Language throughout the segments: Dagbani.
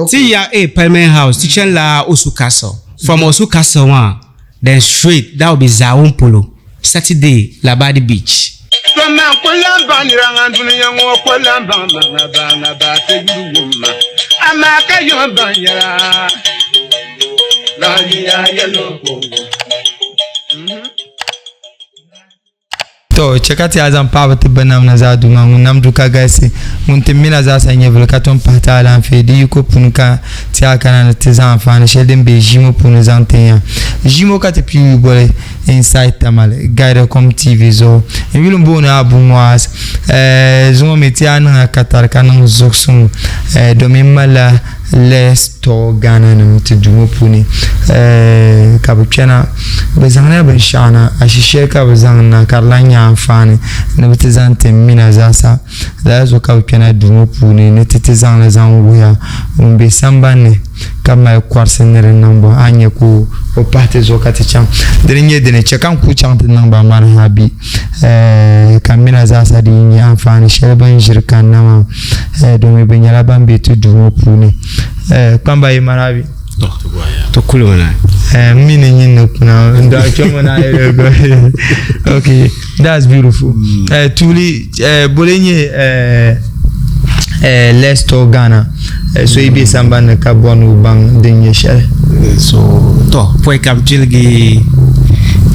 Ti ya eh Parliament House ti chani la Osu Castle. From Osu Castle maa then straight that will be Zaawun polo Saturday Labadi Beach. To man ku lan baŋ nira ŋan dunia ŋɔ ku lan baŋ ma ŋa ba ŋa ba ti yuli wum ma, amaa ka yi mi baŋ yɛla. Lahiya yɛlo ko wum. To, chɛ ka ti a zaŋ paɣiba ti ba nam na zaa Duuma ŋun nam du ka galisi, ŋun ti mi na zaasa nyɛvili ka tom pahi ti alaafee di yiko puuni ka ti a kana ni ti zaŋ anfaani shɛli din be ʒii ŋɔ puuni zaŋ tin ya. Ʒii ŋɔ ka ti pii yu boli Inside Tamale, Guidacom TV zuɣu. N yuli m-booni Abu Muaz. Eh, zuŋɔ mi ti a niŋ a katari ka niŋ zuɣusuŋ, eh, domin m malila Let's Talk Ghana nim ti duu ŋɔ puuni eh, ka bɛ kpɛna bɛ zaŋla binshɛɣu na ashi shɛli ka bɛ zaŋ na ka di lahi nyɛ anfaani ni bɛ ti zaŋ ti m mina zaasa lala zuɣu ka bɛ kpɛna duu ŋɔ puuni ni ti ti zaŋli zaŋ wuhiya ŋun be sambani ni ka mali kɔrisi ni di niŋbu a ni nya ka o pahi ti zuɣu ka ti chaŋ dini n-nyɛ dini chɛ ka n kuli chaŋ ti niŋ ba mani ha bi eh, ka m mina zaasa di yi nyɛ anfaani shɛli bɛ ni ʒiri kanna maa eh, domi bɛ nyɛla ban be ti duu ŋɔ puuni eh, kpamba yi marabi To kuli ŋɔ na. Eh, m mi ni nyin ni kuna n daa kpɛŋɔ na okay that's beautiful mm. eh, tuuli eh, bole nyɛ eh, eh, let's talk Ghana eh, so yi be sambani ni ka bɔri ni o baŋ din nyɛ shɛli so to pɔi ka m piligi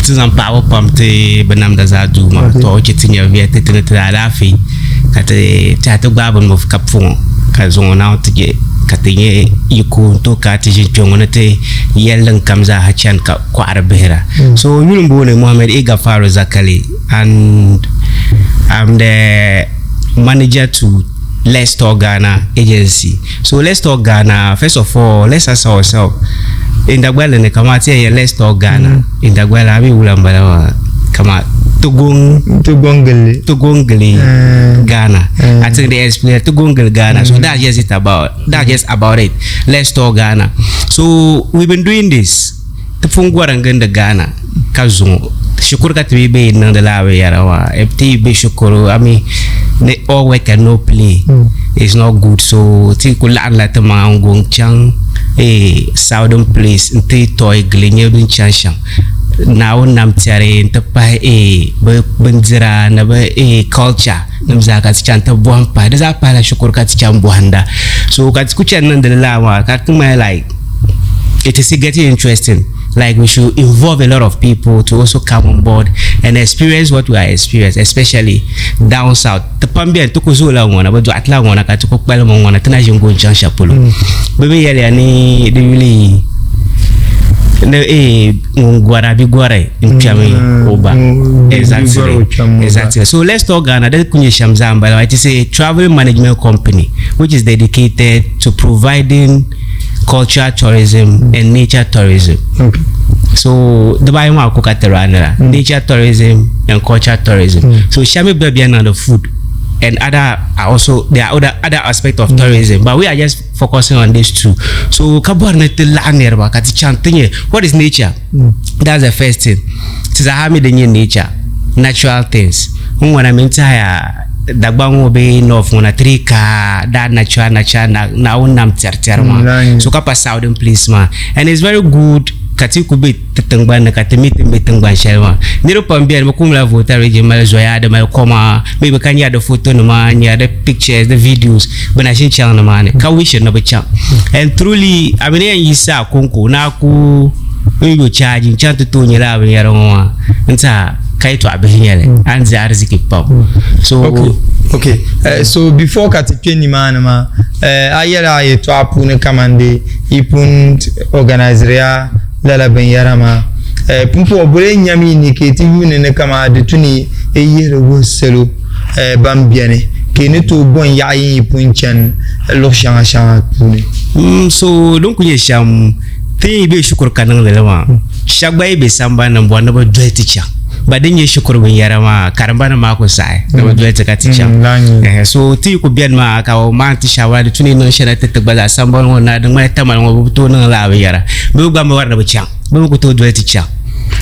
ti zaŋ paɣaba pam ti bi namda zaa duu maa to o chɛ ti nyɛ viɛli ti ti ni ti alaafee ka ti tiɛha ti gbaai bi ni ka puŋɔ ka zuŋɔ naawuni ti chɛ ka ti nyɛ yiko n tooi kana ti ʒini kpɛŋɔ ni ti yɛli din kam zaaha chani ka kɔɣiri bihira so yuli n booni Mohammed A. Gafaru Zakali and I'm the manager to Let's Talk Ghana agency. So Let's Talk Ghana, first of all, let's ask ourselves, in Dagbala ni kama ti yɛn Let's Talk Ghana, mm. in Dagbala a mi wula n bala maa kama Togon Togongili Togongili mm. Ghana. Mm. I think they explain Togongili Ghana. Mm. So that's just it about that's just about it. Let's talk Ghana. So we've been doing this. Ti pun gɔri n-gindi Ghana ka zuŋɔ shikuru ka ti mi be niŋdi lala binyɛra maa. If ti yi be shikuru, I mean, ni all work and no play is not good. So ti ku laɣimla ti maŋa n-go n-chaŋ eh, southern place nti tɔi gili nyɛ din chaŋ shɛm. Naawuni nam tɛri nti pahi eh, bɛ bindira ni bɛ eh, culture nim zaa ka ti chaŋ ti bɔhim pahi. Di zaa pahila shikuru ka ti chaŋ bɔhinda. So ka ti ku chani niŋdi li lala maa ka di ti ŋmani like it is getting interesting. Like we should involve a lot of people to also come on board and experience what we are experiencing, especially down south. Ti pam beni ti ku zoola ŋɔna, bɛ dɔɣi ti la ŋɔna ka ti ku kpalim ŋɔna ti na ʒini go n-chaŋ shɛli polo. Bɛ mi yɛliya ni di yuli ni eh, ŋun gɔra bi gɔri n-kpɛmi o ba. Exactly. Exactly. So let's talk Ghana. Di ku nyɛ shɛm zaa m-bala. It is a travel management company which is dedicated to providing cultural tourism and nature tourism. Okay. So dibaayi maa ku ka ti ranira mm. nature tourism and cultural tourism. Mm. So shɛba mi gba bɛni niŋdi food and other are also there are other other aspect of mm. tourism but we are just focusing on these two. So ka bɔri ni ti laɣim niriba ka ti chaŋ ti nyɛ what is nature? Mm. That's the first thing. Ti zaa mi di nyɛ nature, natural things. N ŋɔna mi n tɛhiya Dagbaŋ ŋɔ bee North ŋɔ na tiri ka that natural natural na Naawuni nam tɛri tɛri maa Mm, so ka pa southern place maa and it's very good ka ti ku be ti tingbani ni ka ti mi ti ni be tingbani shɛli maa niriba pam beni bɛ kumla Volta region mali zoya di mali koma maybe ka nyari di photo nima nyari di pictures di videos bɛ na ʒini chaŋ nimaani ka wishiri ni bɛ chaŋ and truly a mi ni yɛn yiɣisi a konko ni a ku n yo charge n chaŋ ti tooi nyɛ lala binyɛra ŋɔ maa n tiɛha ka yɛtɔɣa bihi nyɛli a ni di ariziki pam so okay okay uh, so before ka ti kpɛ nimaani maa uh, a yɛla a yɛtɔɣa puuni kaman di yi pun organizeriya lala binyɛra maa uh, pumpɔŋɔ boli nyam yi ni ka ti yuuni ni kama di tu ni yi yihiri wuhi salo uh, ban beni ka yi ni tooi bɔn yaɣa yin yi pun chani luɣ shɛŋa shɛŋa puuni. So din ku nyɛ shɛm ti yi be shikuru ka niŋdi li maa shɛba gba yi be sambani ni m-bɔri ni bɛ doli ti chaŋ ba din nyɛ shikuru binyɛra maa karimba nim maa ku saɣi ni bɛ doli ti ka ti chaŋ Mm, so ti yi ku beni maa ka bɛ maan ti shawara di tu ni niŋ shɛli ti ti gba zaa sambani ŋɔ na di ŋmani Tamale ŋɔ bɛ bi tooi niŋ lala binyɛra bɛ mi gba mi bɔri ni bɛ chaŋ bɛ mi ku tooi doli ti chaŋ.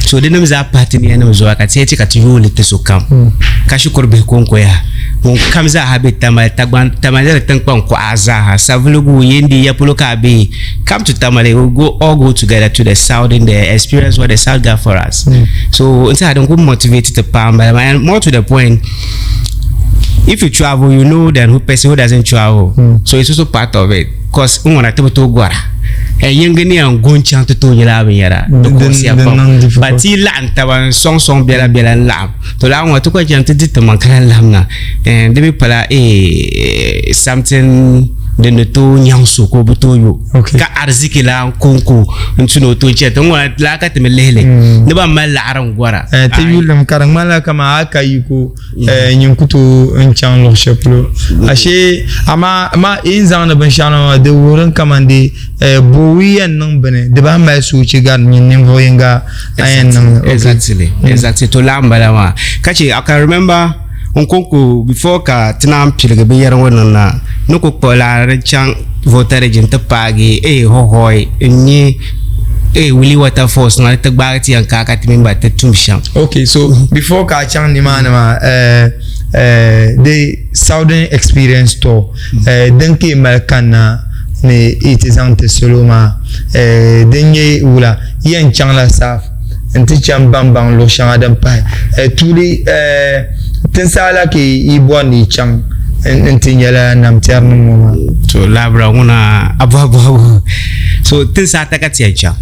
So di nim zaa pahi ti niya nim zuɣu ka ti yɛn chɛ ka ti yooli ti sokam ka shikuru bihi konko yaha ŋun kam zaaha be Tamale Tagban Tamale ni tiŋkpaŋ kuɣa zaaha Savelugu Yendi ya polo ka a be come to Tamale we go all go together to the southern there experience what the south got for us so n tiɛha din ku motivate ti pam bala maa and more to the point if you travel you know than who person who doesn't travel so it's also part of it cause n ŋɔna ti bi tooi gɔra and yingi ni yɛn go n-chaŋ ti tooi nyɛla binyɛra di kɔsiya pam but ti yi laɣim taba n sɔŋ sɔŋ biɛla biɛla n laɣim to laa ŋɔ ti kɔŋ chaŋ ti di ti maŋ ka lahi laɣim na and di mi pala eh something din ni tooi nyaŋ so ka o bi tooi yo ka ariziki lan konko n tu ni o tooi chɛ ti ŋɔna laa ka ti mi lihili ni ban mali laɣiri n gɔra ti yulimi ka di ŋmanila kaman a ka yiko nyin ku tooi n chaŋ luɣ shɛli polo ashee amaa ma yi ni zaŋdi binshɛɣu na maa di wuhiri kaman di booi yɛn niŋ bini di bahi mali soochi gari nyin ninvuɣ yinga a yɛn niŋli exactly exactly to laa n bala maa ka che I can remember n konko before ka ti naan piligi binyɛra ŋɔ niŋ na ni ku kpuɣi laɣiri chaŋ Volta region ti paagi eh Hohoe n nyɛ eh Wli waterfalls ŋɔ ni ti gbaagi ti yɛn kaai ka ti mini ba ti tum shɛm. Okay, so before ka a chaŋ nimaani maa eh, eh, the Southern Experience Tour eh, din ka yi mali kanna ni yi ti zaŋ ti salo maa eh, din nyɛ wula yi yɛn chaŋla South n-ti chaŋ baŋbaŋ luɣ shɛŋa din pahi eh, tuuli eh, tinsaala ka yi bɔri ni yi chaŋ n-ti nyɛla namtɛrinim ŋɔ maa. To labira ŋuna a bɔhi bɔhigu so tinsi ata ka ti yɛn chaŋ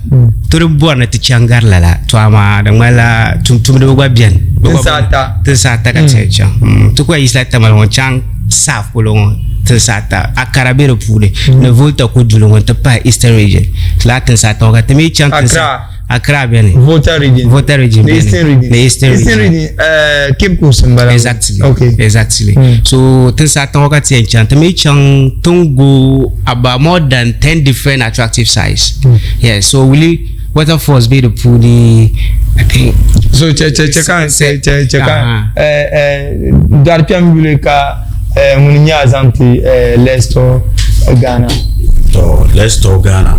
to di bɔri ni ti chaŋ gari lala to amaa di ŋmanila tumtumdiba gba beni Tinsi ata. Tinsi ata ka ti yɛn chaŋ ti ku yɛn yiɣisila Tamale ŋɔ n-chaŋ South polo ŋɔ tinsi ata Akara be di puuni ni Volta Kuduli ŋɔ nti pahi Eastern Region lala tinsi ata ŋɔ ka ti mi chaŋ tinsi Accra. Accra beni. Volta region. Volta region The beni. Eastern region. The Eastern Eastern region. region. Cape Coast n bala. Exactly. Okay. Exactly. So tinsi ata ŋɔ ka ti yɛn chaŋ ti mi chaŋ Togo about more than 10 different attractive sites. Yeah, so wuli waterfalls be di puuni I think. So che che che kan che che che kan eh eh dɔri kpɛm yuli ka eh ŋuni nyɛ a zaŋ ti eh Leicester Ghana. To Leicester Ghana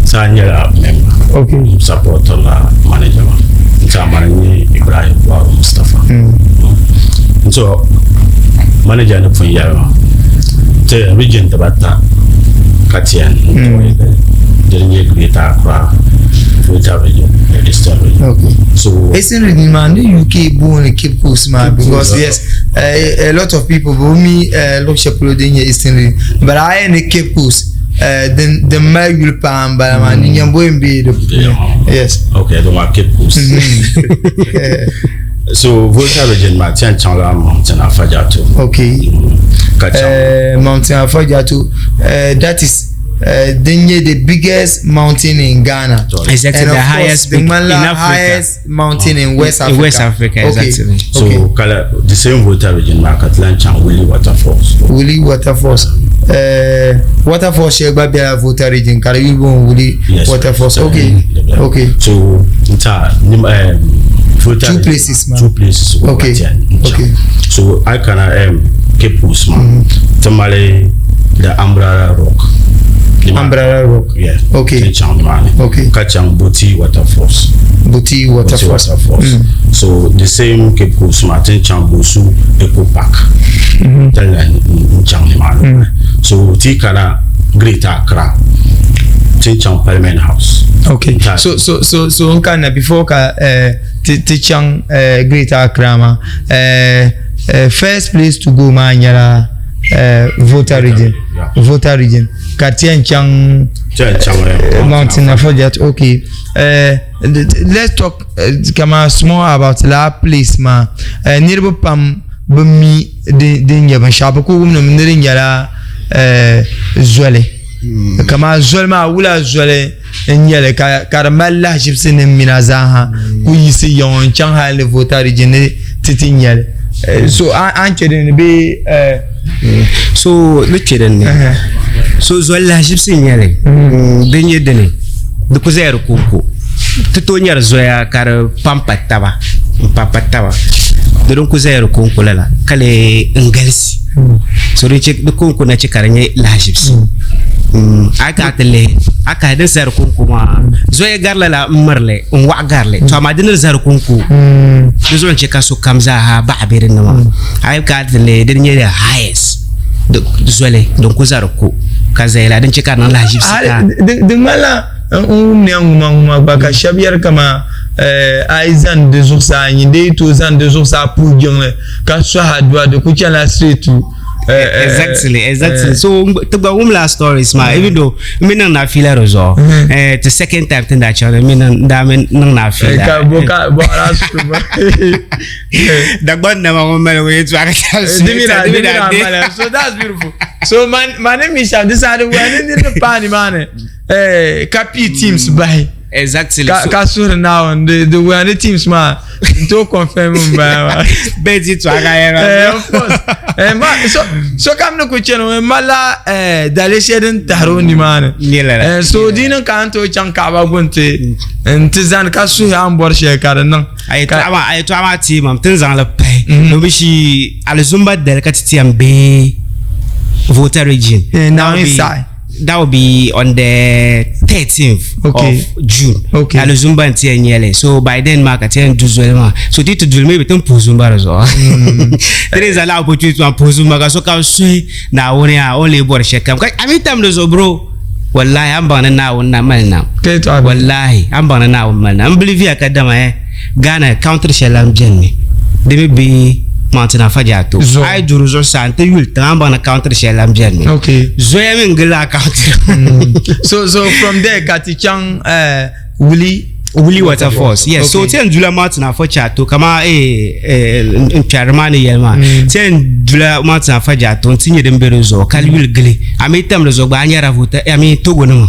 saa nyɛla member. Okay. N supporter la manager ma. N saa mani nyɛ Ibrahim Buhari Mustapha. N so manager ni pun yɛli ma ti region dibata ka ti yɛn n di nyɛ Greater Accra, Volta region, the Eastern region. Okay. So Eastern region maa ni UK booni Cape Coast maa because yes a lot of people bi mi luɣ shɛli polo din nyɛ Eastern region but a yɛn ni Cape Coast din din mali yuli paa n bala maa ni nyɛmbo n bɛ di puuni yes. Okay, don maa Cape Coast. So Volta region maa ti yɛn chaŋla Mountain Afadjato. Okay. Ka chaŋ Mountain Afadjato that is din nyɛ the biggest mountain in Ghana. Exactly, And the of course, highest the peak in ŋmanila Africa. highest mountain in West Africa. In West Africa, Okay. exactly. So Okay. kala the same Volta region maa ka ti lahi chaŋ Wli Waterfalls. Wli Waterfalls. Waterfalls shɛli gba bela Volta region ka di yuli booni Wli Yes. Waterfalls. Okay. Okay. So nta nim Volta Two region, places ma. Two places. Okay. Okay. So I kana Cape Coast ma. Tamale the Umbrella Rock. Umbrella Rock. Yeah. Okay. Ti chaŋ nimaani. Okay. Ka chaŋ Boti Waterfalls. Boti Boti Waterfalls. Waterfalls. So the same Cape Coast ma ti chaŋ Bosu Eco Park. Tala n chaŋ nimaani. So ti kana Greater Accra. Ti chaŋ Parliament House. Okay. Ta- So so so so n kanna before ka ti ti chaŋ Greater Accra maa first place to go maa nyɛla Volta region. Yeah. Volta region. Ka ti yɛn chaŋ Ti yɛn chaŋ Mountain Afadjato. Okay. Let's talk kama small about la place maa. Niriba pam bi mi din nyɛ binshɛɣu bi ku wumdi ni di nyɛla zoli. Kama zoli maa wula zoli n nyɛli ka di mali lahiʒibisi ni mina zaaha ku yiɣisi ya ŋɔ n chaŋ hali ni Volta region ni ti ti nyɛli. So a ni kpe dinni bee So ni kpe dinni. So zoli lahiʒibisi n nyɛli din nyɛ dini di ku zaya di konko ti tooi nyɛri zoya ka di pampa taba n pampa taba di din ku zaya di konko lala ka lee n galisi so di konko na che ka di nyɛ lahiʒibisi a yi kana ti lihi A kahi din zari konko maa zoya garila la n mirili n waɣa garili to amaa di ni zari konko di zuɣu n chɛ ka sokam zaaha baɣa be dinni maa a yi ka ti lihi di nyɛ the highest zoli din ku zari ko ka zaya la din chɛ ka di niŋ lahaʒibisi ka Di ŋmanila n wumdi a ŋuma ŋuma gba ka shɛba yɛri kaman a yi zani di zuɣusaa nyin dee yi tooi zani di zuɣusaa puhi jiŋli ka sɔhi adua di ku chanila straight to Exactly, exactly. So ti gba wumla stories maa even though n mi niŋ naafila di zuɣu. The second time ti ni daa chaŋ mi niŋ daa mi niŋ naafila. Ka bo ka bo ala su ba. Dagban nama ŋun mali ŋun yɛltɔɣa ka taa su. Dimina dimina mali. So that's beautiful. So man man mi sham di saha di waya ni niriba paai nimaani ka pii teams bahi. Exactly. Ka ka suhuri Naawuni di di wuya ni teams maa n tooi confirm n bala maa. Bet yɛltɔɣa ka yɛra. Of course. Ma so sokam ni ku chani o malila daliri shɛli din tahiri o nimaani. Nyɛla. So di niŋ ka a ni tooi chaŋ Kaaba gbuni ti n ti zani ka suhi a ni bɔri shɛli ka di niŋ. A yɛltɔɣa maa a yɛltɔɣa maa teei mam ti ni zaŋ li pahi domi shi alizumba dali ka ti ti yɛn be Volta region. Naawuni saɣi. That will be on the 13th of June. Okay. Alizumba n ti yɛn nyɛli. So by then maa ka ti yɛn du zoli maa. So ti ti duli maybe ti ni puhi zumba di zuɣu. Ti ni zaŋ la opportunity maa puhi zumba ka sokam suhi Naawuni yaa o ni lee bɔri shɛli kam. Ka a mi tam di zuɣu bro. Wallahi a ni baŋ ni Naawuni na mali nam. Wallahi a ni baŋ ni Naawuni mali nam. N believe ya ka dama eh Ghana country shɛli lan beni mi di mi be Mountain Afadjato. A yi duri zuɣusaa n ti yuli tiŋa a ni baŋ ni country shɛli lan beni mi. Zoya mi n gili a country. So from there ka ti chaŋ Wuli Wuli Waterfalls. Yes. So ti yɛn dula Mountain Afadjato kama n kpɛri maa ni yɛli maa. Ti yɛn dula Mountain Afadjato n ti nyɛ din be di zuɣu ka yuli gili. A mi tam di zuɣu gba a nyɛra Volta I mean Togo nima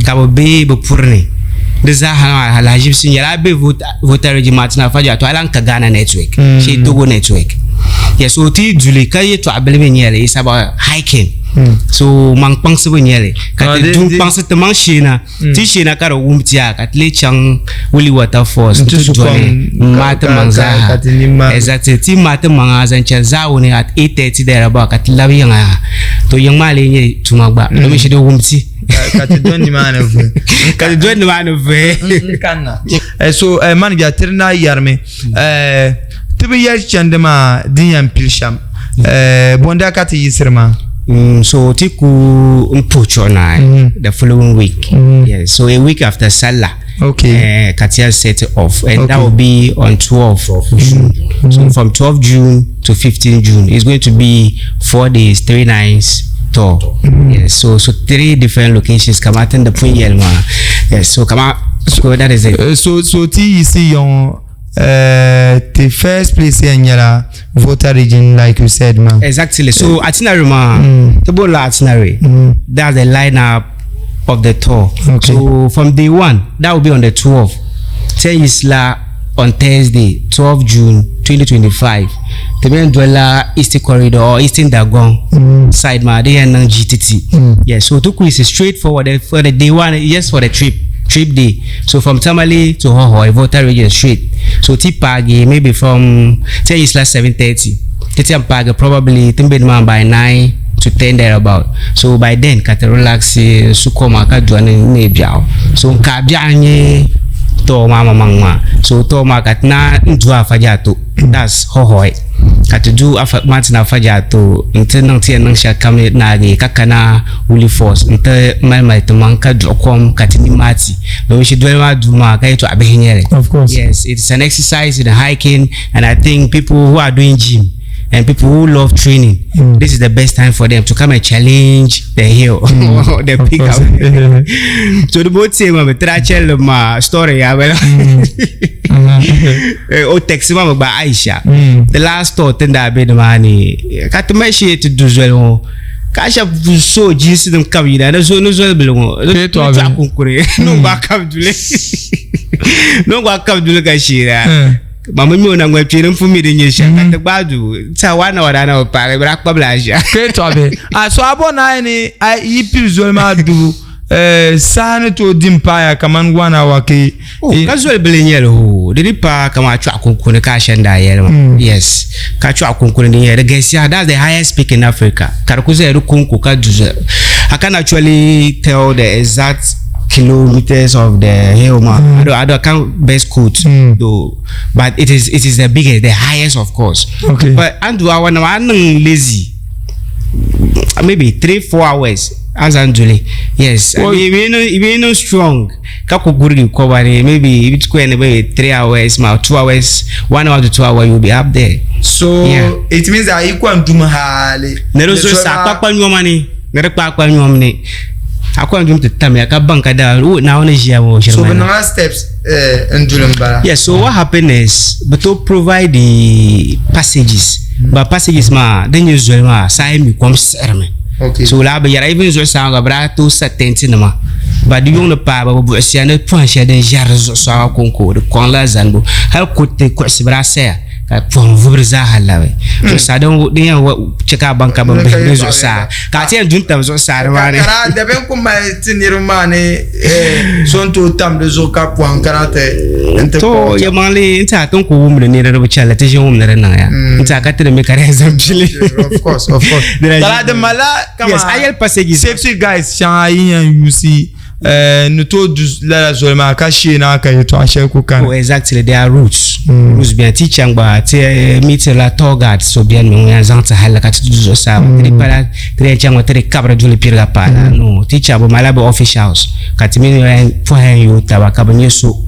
ka bi be bi puri ni. Di zaaha maa alahiʒibisi nyɛla a be Volta region Mountain Afadjato a lan ka Ghana network shee Togo network. Yes, so ti duli ka yɛltɔɣa bili mi nyɛli it's about hiking. So maŋ kpaŋsibu nyɛli ka ti du kpaŋsi ti maŋ sheena ti sheena ka di wum tiya ka ti lee chaŋ Wuli Waterfalls n ti doli n maai ti maŋ zaaha. Exactly ti maai ti maŋa zaŋ chani zaawuni at 8:30 there about ka ti labi yiŋa to yiŋ maa lee nyɛ tuma gba domi shi di wum ti. Ka ti doli nimaani vuhi. Ka ti doli nimaani vuhi. N kanna. So manager ti di na yɛrimi ti bi yɛli chandi maa din yɛn pili shɛm bonda ka ti yiɣisiri maa. So ti ku n puhi chuɣu naai the following week. Yes, so a week after Sallah. Okay. Ka ti yɛn set it off and that will be on 12 June. So from 12 June to 15 June it's going to be 4 days, 3 nights tour. Yes, so 3 different locations kama tin di pun yɛli maa. Yes, so kama so that is it. So ti yiɣisi yiŋ the first place yɛn nyɛla Volta region like you said ma. Exactly. So itinerary maa ti bo la itinerary. That's the lineup of the tour. Okay. So from day 1, that will be on the 12th. Ten Isla on Thursday, 12 June 2025. Ti mi doli Eastern Corridor or Eastern Dagon side maa di yɛn niŋ GTT. Yes, so Tuku is straightforward for the day 1, yes, for the trip day. So from Tamale to Hohoe, Volta region straight. So ti paagi maybe from 10 Isla 7:30. Ti paagi probably timbe man by 9 to 10 thereabout. So by then ka ti relax su koma ka doni ne biɛɣu. So ka biɛɣu nyɛ tɔɔ maa maŋ maa. So tɔɔ maa ka ti na n du Afadjato. That's Hohoe. Ka ti du Mountain Afadjato n ti niŋ ti yɛn niŋ shɛli kam naagi ka kana Wuli Falls n ti mali mali ti maŋ ka duɣu kom ka ti nimaati. Domi shi doli maa duu maa ka yɛltɔɣa bihi nyɛli. Of course. Yes, it's an exercise in hiking, and I think people who are doing gym and people who love training, this is the best time for them to come and challenge the hill, the Of peak. course. So the both say, "Mama, try tell my story." Yeah, well, o text mama ba Aisha. The last thought in that bed money. Ka to me she to do well. Ka sha so jinsi dum kam yina na zo no zo bilongo. Ke to abi. Kunkure. No ba kam dule. No ba kam dule ka shira. Mama mi ona ngwa pye mfu mi de nyesha ka te gbadu ta wana wada na pa bra kpa bla sha. Ke to abi. So abo na ni yi pili zoli maa dubu saha ni tooi di m-paaya kaman 1 hour ke. Oh, ka zoli bili nyɛli ho di di pa kama a chɔɣu kunkuni ka a shɛnda a yɛli maa. Yes, ka chɔɣu kunkuni di nyɛli di galisiya. That's the highest peak in Africa. Ka di ku zaya di kunku ka du zoli. I can actually tell the exact kilometers of the hill ma. I can't best quote though, but it is the biggest, the highest, of course. But andu awa na anang lazy, maybe 3-4 hours as duli. Yes. Well- I mean, if you know strong ka ku gurgi ko bani, maybe if it's going maybe 3 hours ma, 2 hours, 1 hour to 2 hours, you'll be up there. So it means that yi kɔn dum haali. Ne do so sa kpakpa nyɔma ni ne di kpakpa nyɔm ni a kɔn dum ti tamya ka ban ka da o na wani ʒiya o So bi ʒiri. niŋla steps n duli n bala. Yes, so what happen is but to provide the passages, but passages ma din nyɛ zoli maa saa mi kom siɣirimi. So la bi yɛra even zuɣusaa ŋɔ bi daa tooi sa tɛnti nima, but di yuŋ ni paai ba bi buɣisiya ni pɔhim shɛli din ʒɛri di zuɣusaa konko di kɔŋ la zanibu hali kuriti kuɣusi bi daa saya ka pɔhim vubiri zaaha labi zuɣusaa din yɛn chɛ ka a baŋ ka bin bihi bɛ zuɣusaa ka a ti yɛn du n tam zuɣusaa ni maa ni. Ka dabiɛm ku mali ti niriba maa ni so n tooi tam di zuɣu ka pɔhim kana ti n ti To kpuɣi. Yɛmaŋli n tiɛha tin ku wumdi niriba bi chɛli ti ʒin wumdi di niŋya n tiɛha ka ti di mi ka di yɛn zaŋ pili. Of course, of course. Kala di malila kama Yes, a yɛli passages. Safety guys shɛŋa yi yɛn yusi ni tooi du lala zoli maa ka shee na ka yɛltɔɣa shɛli ku kani. Oh, exactly. There are routes. Routes biɛni. Teacher gba ti meet la tour guide so biɛni mi ŋun yɛn zaŋ ti halli ka ti du zuɣusaa. Ti di pala ti di yɛn chaŋ ti di kabiri duli piriga paala. No, teacher bi malila bi officials ka ti mini yɛn pɔhi yɛn yooi taba ka bi nyɛ so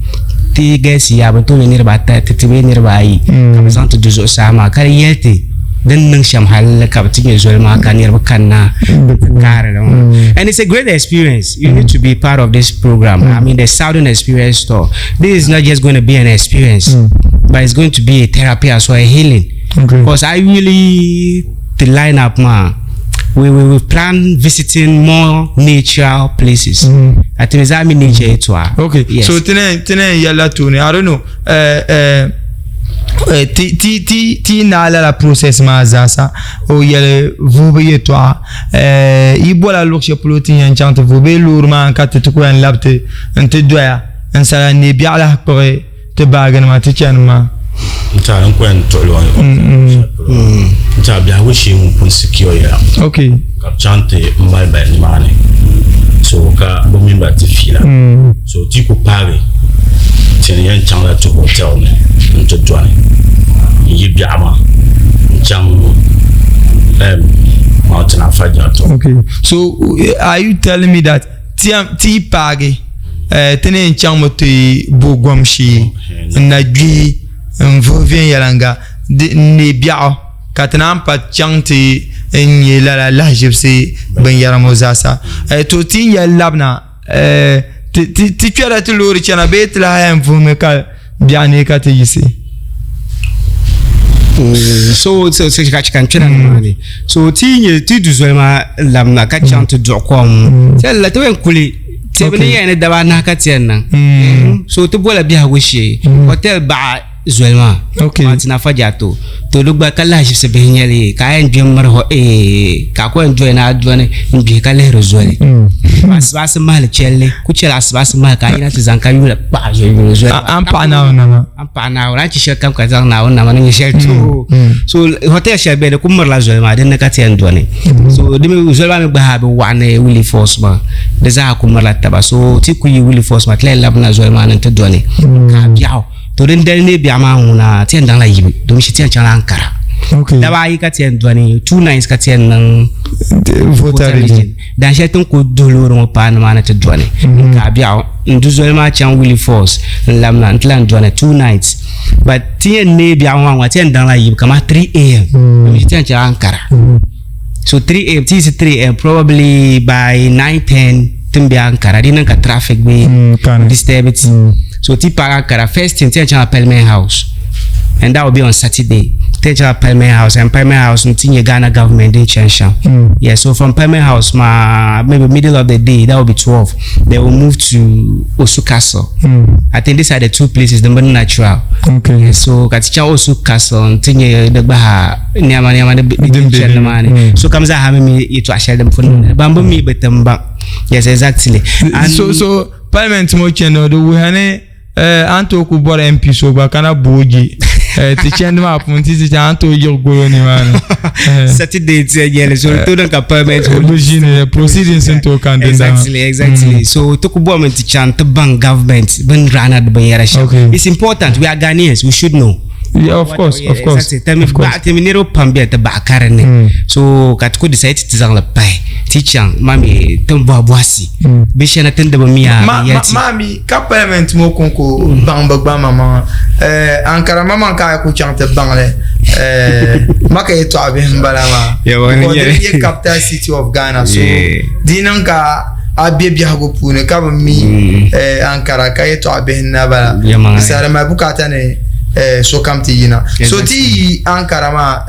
ti gɛsi yaa bi tooi nyɛ niriba ata ti bee niriba ayi ka bi zaŋ ti du zuɣusaa maa ka di yɛli ti din niŋ shɛm halli ka bi ti nyɛ zoli maa ka niriba kanna kaari li maa. And it's a great experience. You need to be part of this program. I mean, the Southern Experience Tour. This is not just going to be an experience, but it's going to be a therapy as well, a healing. Because I really, the lineup, man, we plan visiting more natural places. I think it's that nature to Okay. Yes. So tene yɛla tooni, I don't know, ti ti naa lala process maa zaasa o yɛli vuhibu yɛltɔɣa yi bola luɣu shɛli polo ti yɛn chaŋ ti vuhi bee loori maa ka ti ku yɛn labi ti n ti doya n sala ne biɛɣu lahi kpuɣi ti baagi nima ti chani maa. N tɛha n ko yɛn tuɣili o n tɛha biɛhigu shee ŋun pun secure ya ka bi chaŋ ti mali ba nimaani, so ka bi mini ba ti fiila, so ti ku paagi tini yɛn chaŋla ti hotel ni n ti dɔni n yi biɛɣu maa n chaŋ Mountain Afadjato. Okay, so are you telling me that ti ti paagi ti ni yɛn chaŋ mi ti bo gom shee n na gbihi n vuhi viɛnyɛlinga di n ne biɛɣu ka ti naan pa chaŋ ti n nyɛ lala lahaʒibisi binyɛra ŋɔ zaasa to ti yɛli labina ti ti ti kpɛla ti loori chana bee ti lahi yɛn vuhimi ka biɛɣu ne ka ti yisi. So ka kan kpɛna nimaani, so ti nyɛ ti du zoli maa labina ka chaŋ ti duɣu kom ti la ti yɛn kuli ti bi ni yɛn ni daba anahi ka ti yɛn niŋ, so ti bola biɛhigu shee hotel baɣa zoli maa. Mountain Afadjato to di gba ka lahaʒibisi bihi nyɛli ka a yɛn gbi miri ho ka a ku yɛn doli ni a doni n gbihi ka lihiri zoli asibaasi mahali chɛlli ku chɛli asibaasi mahali ka a yina ti zaŋ ka yuli kpaɣa zoli yuli zoli. An paɣa Naawuni nama. An paɣa Naawuni an chi shɛli kam ka zaŋ Naawuni nama ni nyɛ shɛli to, so hotel shɛli bɛ di ku mirila zoli maa dinni ka ti yɛn doni, so di mi zoli maa mi gba haa bi waɣa ni Wli Falls maa di zaa ku mirila taba, so ti ku yi Wli Falls maa ti lahi labina zoli maa ni n ti doni ka biɛɣu to din dali ne biɛɣu maa ŋuna ti yɛn daŋla yibi domin shi ti yɛn chaŋla Ankara. Daba ayi ka ti yɛn doni, 2 nights ka ti yɛn niŋ. Volta Region. Dan shɛli tin ku duhi loori ŋɔ paai nimaani ti doni ka biɛɣu n du zoli maa chaŋ Wli Falls n labina n ti lahi doni 2 nights, but ti yɛn neei biɛɣu maa ŋɔ ti yɛn daŋla yibi kamani 3 a.m. domin shi ti yɛn chaŋ Ankara, so 3 a.m. ti yiɣisi 3 a.m., probably by 9 10 tin be Ankara di niŋ ka traffic bi disturb it. So ti paaki Ankara, first thing ti yɛn chaŋla Parliament House, and that will be on Saturday. Ti yɛn chaŋla Parliament House, and Parliament House ti nyɛ Ghana government din chani shɛm. Yeah, so from Parliament House ma maybe middle of the day, that will be 12, they will move to Osu Castle. I think these are the two places the more natural. Yeah, so ka ti chaŋ Osu Castle ti nyɛ di gba ha nɛma nɛma di Din be chani ni. nimaani. So kam zaa ha mi mi yɛltɔɣa shɛli din pun niŋ ban bi mi bi tin baŋ. Yes, exactly. And So parliament mo chɛni di wuhiya ni an tooi ku bɔri MP so gba kana booji. Ti chandi maa puuni ti ti chaŋ an tooi yiɣi golo nimaani. Saturday ti yɛn nyɛli so to niŋ ka parliament hold. Bi ʒini proceedings n tooi kan din Exactly, exactly. So ti ku bɔrimi ti chaŋ ti baŋ government bin rana di binyɛra shɛm. Okay. It's important. We are Ghanaians. We should know. Yeah, of course, of course. Exactly. Tami Of course. baɣa timi niriba pam bɛ ti baɣa ka dinni. So ka ti ku decide ti zaŋli pahi ti chaŋ maa mi tin bɔhi bɔhisi. Binshɛli tin di bi miya Ma, bin ma, yɛli ti. ma mi ka parliament ŋɔ kɔŋko baŋ bi gba maŋmaŋa. Ankara maŋmaŋ ka a ku chaŋ ti baŋ li. Ma ka yɛtɔɣa bihi m-bala maa. Yeah, well, Because yeah. di nyɛ capital city of Ghana. So Yeah. di niŋ ka a be biɛhigu puuni ka bi mi Ankara ka yɛtɔɣa bihi n-na bala. Yeah, man. Di saha di mali bukaata ni sokam ti yina. So ti yi Ankara maa,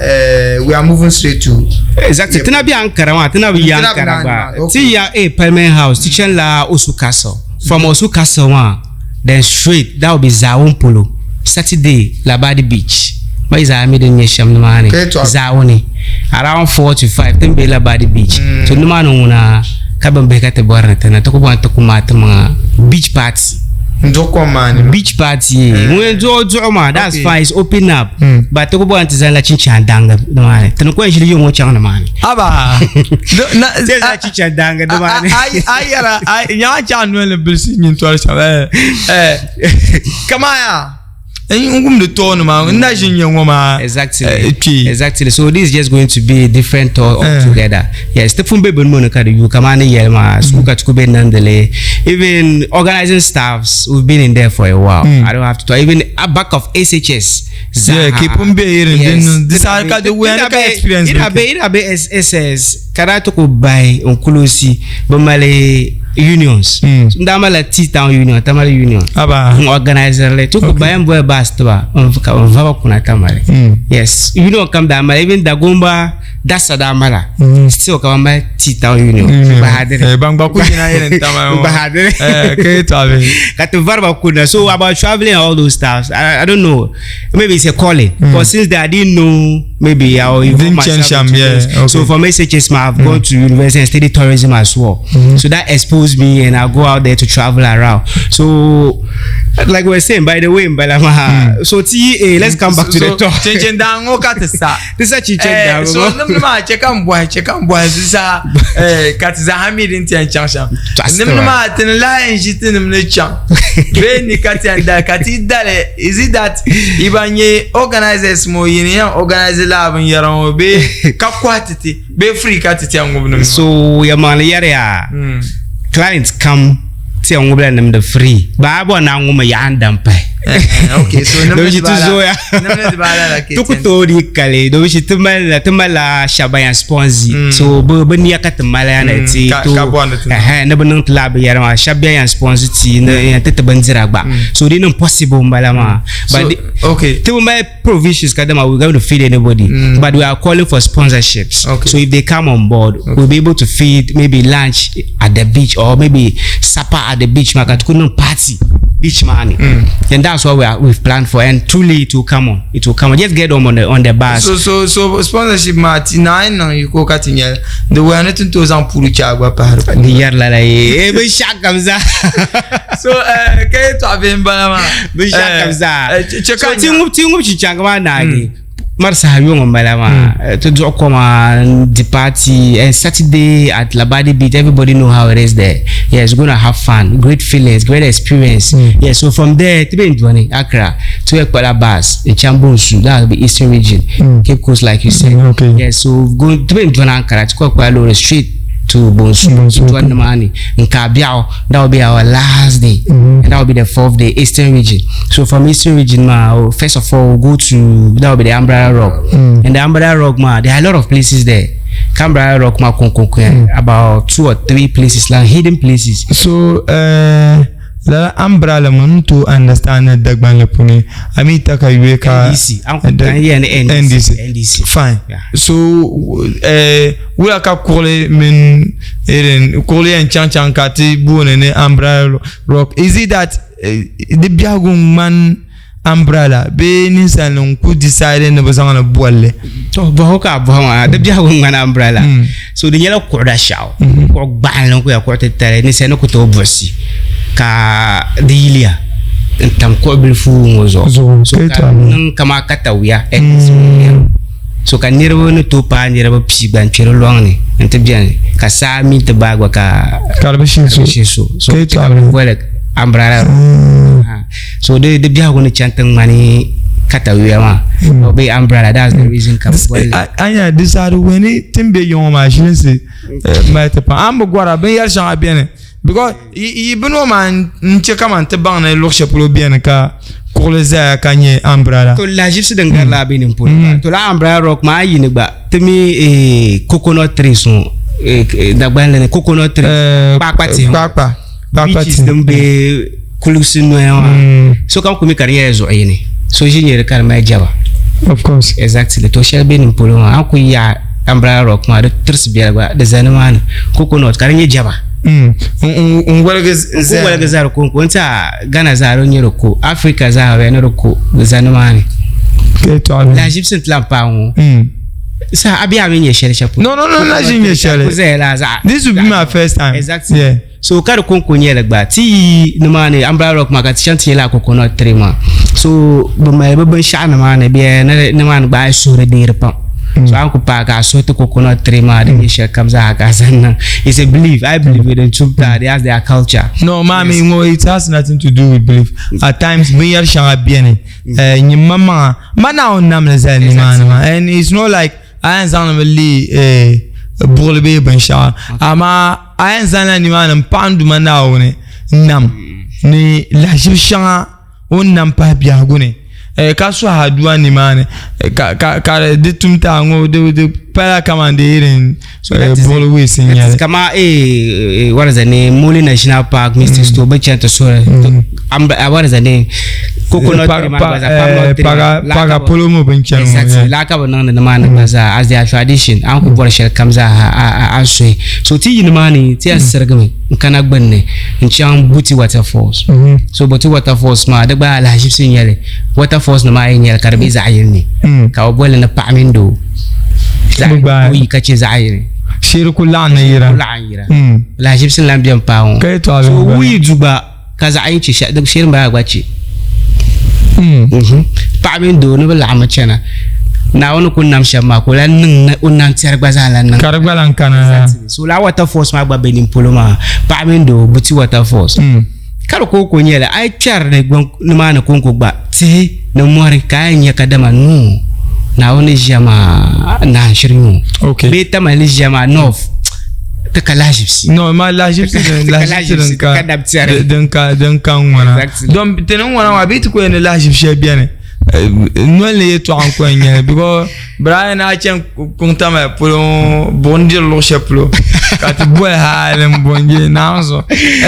we are moving straight to Exactly. Tina bi Ankara maa, tina bi yi Tina bi Ankara naan gba. maa, okay. Ti ya Parliament House, ti chani la Osu Castle. From Osu Castle maa, then straight, that will be Zawon polo. Saturday, Labadi Beach. Ma yi zaa mi din nyɛ shɛm nimaani. Okay, to- Zawoni. Around 4 to 5, tin be Labadi Beach. So nimaani ŋuna ka bin bihi ka ti bɔri ni ti na, ti ku bɔri ni ti ku maai ti maŋa beach party. N duɣi kom maa ni. Beach party. Ŋun duɣi duɣu maa, that's Okay. fine, it's open up. But ti ku bɔri ni ti zaŋla chinchan daŋga nimaani. Ti ni ku yɛn ʒili yuŋ ŋɔ chaŋ nimaani. Aba. No, na, Ti yɛn zaŋla chinchan daŋga nimaani. A yɛra, a nyaŋ chaŋ noli ni bilisi nyintɔri shɛm. Kamaya. N wumdi tooni maa, n na ʒi n-nyɛ ŋɔ maa. Exactly. Kpee. Exactly. So this is just going to be a different tour altogether. Yes, ti pun be bini ŋɔ ni ka di yuui kamani ni yɛli maa, school ka ti ku be niŋdili. Even organizing staffs, we've been in there for a while. I don't have to talk. Even at back of SHS. Yeah, ki pun be irin Yes. din di saha ka di wuya ni ka experience Ina be ina be SS ka daa ti ku bahi n kulosi bi mali unions. N daa malila T-Town Union, Tamale Union. Aba. N organizer li. Ti ku bahi n boli bus tiba n ka n vaba kuna Tamale. Yes, union kam daa mali even Dagomba Dasa daa mala. Still ka ba mali T-Town Union. Bahadiri. Ban gba ku yina irin Tamale ŋɔ. Bahadiri. Ka yi tɔɣa bihi. Ka ti vari ba kuna. So about traveling and all those stuff, I don't know. Maybe it's a calling. But since then I didn't know, maybe I will involve Didn't myself change into am, yeah, things. okay. So from SHS, I've gone to university and studied tourism as well. So that exposed me, and I go out there to travel around. So, like we were saying, by the way, Mbalama, so TA, let's come back to the talk. Chinchin daa ŋɔ ka ti sa. This is chinchin daa So ŋɔ. nimdi maa che ka n bɔhi, che ka n bɔhi di saha, ka ti zaa mi din ti yɛn chaŋ shɛm. Trust Nimdi me. maa ti ni lahi yɛn ʒi ti nim ni chaŋ. Bee ni ka ti yɛn dali, ka ti dali, is it that i ban nyɛ organizers ŋɔ yi ni yɛn organize laa binyɛra ŋɔ bee ka kɔhi ti ti, bee free ka ti ti yɛn ŋubi nim ŋɔ? So yɛlimaŋli yɛriya, clients kam ti yɛn ŋubila nimdi free. Baa bɔ naa ŋumi yaɣa n-dam pahi. Okay, so nimdi Domin shi ti dibaala- zooya. nimdi dibaala la ka Ti ku ti yɛn- tooi di kali, domin shi ti malila shɛba ban yɛn sponsor. So bɛ nia ka ti mali ni ti to- Ka bɔndi ti niŋ. Ni bɛ niŋ ti laa binyɛra maa. Shɛba bɛn yɛn sponsor ti ni yɛn ti ti bindira gba. So di niŋ possible m-bala maa. But So, okay. ti bi mali provisions ka dama we're going to feed anybody. But we are calling for sponsorships. Okay. So if they come on board, we'll be able to feed maybe lunch at the beach or maybe supper at the beach. Ma ka ti ku niŋ party beach maa ni. And that's what we've planned for. And truly it will come on. It will come on. Just get them on the bus. So sponsorship maa ti naai niŋ yi ko ka ti nyɛli di wuya ni ti ni tooi zaŋ puuri chaai gba pahi di puuni. Di yɛri lala ye. Binshɛɣu kam zaa. So, ka yɛltɔɣa bihi m-bala maa. Binshɛɣu kam zaa. Che ka So, nya- ti ŋub chichaŋga maa naagi. Mari saha yuŋ m-bala maa. Ti duɣi koma di party and Saturday at Labadi Beach, everybody know how it is there. Yes, we're going to have fun, great feelings, great experience. Yeah, so from there, ti be doni Accra, to Ekpala bus in Chambonsu, that will be Eastern region, Cape Coast, like you said. Okay. Yeah, so go to be doni Accra, to Ekpala Lorry straight to Bonsu, Bonsu, to Nimani, in Kabiao. That will be our last day, and that will be the fourth day, Eastern region. So from Eastern region, ma, first of all, we'll go to, that will be the Umbrella Rock. And the Umbrella Rock, ma, there are a lot of places there. Umbrella Rock, ma, kon, kon, kon, about 2 or 3 places, like hidden places. So, la umbrella man to understand the Dagban Lepune. I mean, taka yueka NDC. I'm yeah, NDC. NDC. NDC. Fine. Yeah. So, wula ka kule min eren kule en chan chan kati bune ne umbrella rock. Is it that the biagung man umbrella be ninsan ku decide ne bazanga na bolle? To bo ka bo ma the biagung man umbrella. So the yellow kuda shao. Ko ba ku ya ko te tare ni se no ku to bosi. Ka dilia. n tam kuɣu bilifu ŋɔ zuɣu. Zuɣu, So ka ka yɛltɔɣa ni. niŋ kama katawiya so ka niriba ni tooi paai niriba pii gba n kpɛ di lɔŋni n ti biɛni ka saa mi ti baai gba ka Ka di bi shee so. shee so. So Ka yɛltɔɣa ni. boli umbrella. Ha. So di biɛhigu ni chani ti ŋmani katawiya maa bee umbrella, that's the reason ka bi boli. Anya di saha di wuhi ni tin be yiŋ ŋɔ maa shilinsi mali ti pam. A ni bi gɔra binyɛri shɛŋa beni because yi bini ŋɔ maa n che kaman ti baŋ ni luɣ shɛli polo beni ka kuɣuli zaya ka nyɛ umbrella. To lahiʒibisi din gari laa be nin polo maa. To laa umbrella rock maa ayi ni gba ti mi coconut trees ŋɔ Dagbanli ni coconut trees kpaakpa tihi ŋɔ. Kpaakpa. Kpaakpa Beaches tihi. din be kulisi noya maa. Sokam ku mi ka di nyɛla zuɣu yini. So ʒi nyɛli ka di mali jaba. Of course. Exactly. To shɛli be nin polo maa a ku yaɣi umbrella rock maa di tirisi biɛla gba di za nimaani coconut ka di nyɛ jaba. N woligi N woligi za di konko n tiɛha Ghana zaa di nyɛ di ko Africa zaa bɛ ni di ko di za nimaani. Lahiʒibisi n ti lahi paai ŋɔ. Sa a biɛha mi nyɛ shɛli shɛli polo. No, no, no, na ʒi nyɛ shɛli. Ku zaya la zaɣa. This will be my first time. Exactly. Yeah. So ka di konko nyɛli gba ti yi nimaani umbrella rock maa ka ti chaŋ ti nyɛ laa coconut tree maa. So bi mali bi binshaɣu nimaani bee ni nimaani gba a yi suhuri deeri pam. So a ni ku paai ka a suhi ti coconut tree maa din nyɛ shɛli kam zaa ka a zaŋ niŋ. It's a belief. I believe it in tum ta that's their culture. No, maami ŋɔ it has nothing to do with belief. At times binyɛri shɛŋa beni nyini maŋmaŋa ma Naawuni namli zali nimaani maa and it's not like a yɛn zaŋli mi leei buɣili bee binshɛɣu amaa a yɛn zaŋla nimaani n paɣi n Duuma Naawuni nam ni lahiʒibu shɛŋa o ni nam pahi biɛhigu ni ka suhi aduwa nimaani ka di tum ti a ŋɔ di pala kaman di irin buɣili weesi n nyɛli. Kama what is the name Mole National Park Misty Store bi chani ti suhiri what is the name coconut tree maa gba zaa palm nut tree Paga polo ŋɔ bin chani ŋɔ Exactly laa ka bi niŋdi nimaani gba zaa as their tradition a ni ku bɔri shɛli kam zaa a suhi so ti yi nimaani ti yɛn sirigimi n kana gbunni n chaŋ Buti waterfalls. So Buti waterfalls maa di gba alahiʒibisi n nyɛli waterfalls nim ayi n nyɛli ka di be zaɣ yini ni ka bi boli ni paɣa mini doo zaɣ yi ka chɛ zaɣ yini shiri ku laɣim ni yira ku laɣim yira lahiʒibisi n lahi beni paai ŋɔ so wuyi du gba ka zaɣ yini chɛ shɛli shiri n bala gba chɛ paɣa mini doo ni bi laɣimmi chana Naawuni ku nam shɛm maa ka o lahi niŋ o namtɛri gba zaa lahi niŋ ka di gba lahi kana so laa waterfalls maa gba be nin polo maa paɣa mini doo Buti waterfalls ka di kooko nyɛli a yi kpɛri ni nimaani konko gba tihi ni mɔri ka a yɛn nya kadama noo Naawuni ni ʒiya maa naa n-shiri nyɛ o bee Tamale ni ʒiya maa north ti ka lahiʒibisi. No, ma lahiʒibisi din lahiʒibisi din ka din ka n ŋwana don ti ni ŋwana maa bee ti ku yɛn ni lahiʒibi shɛli bɛni noli ni yɛltɔɣa n ku yɛn nyɛli because Brian a chani kuŋ Tamale polo ŋɔ buɣim diri luɣ shɛli polo ka ti boli hali n bo n je Naawuni zuɣu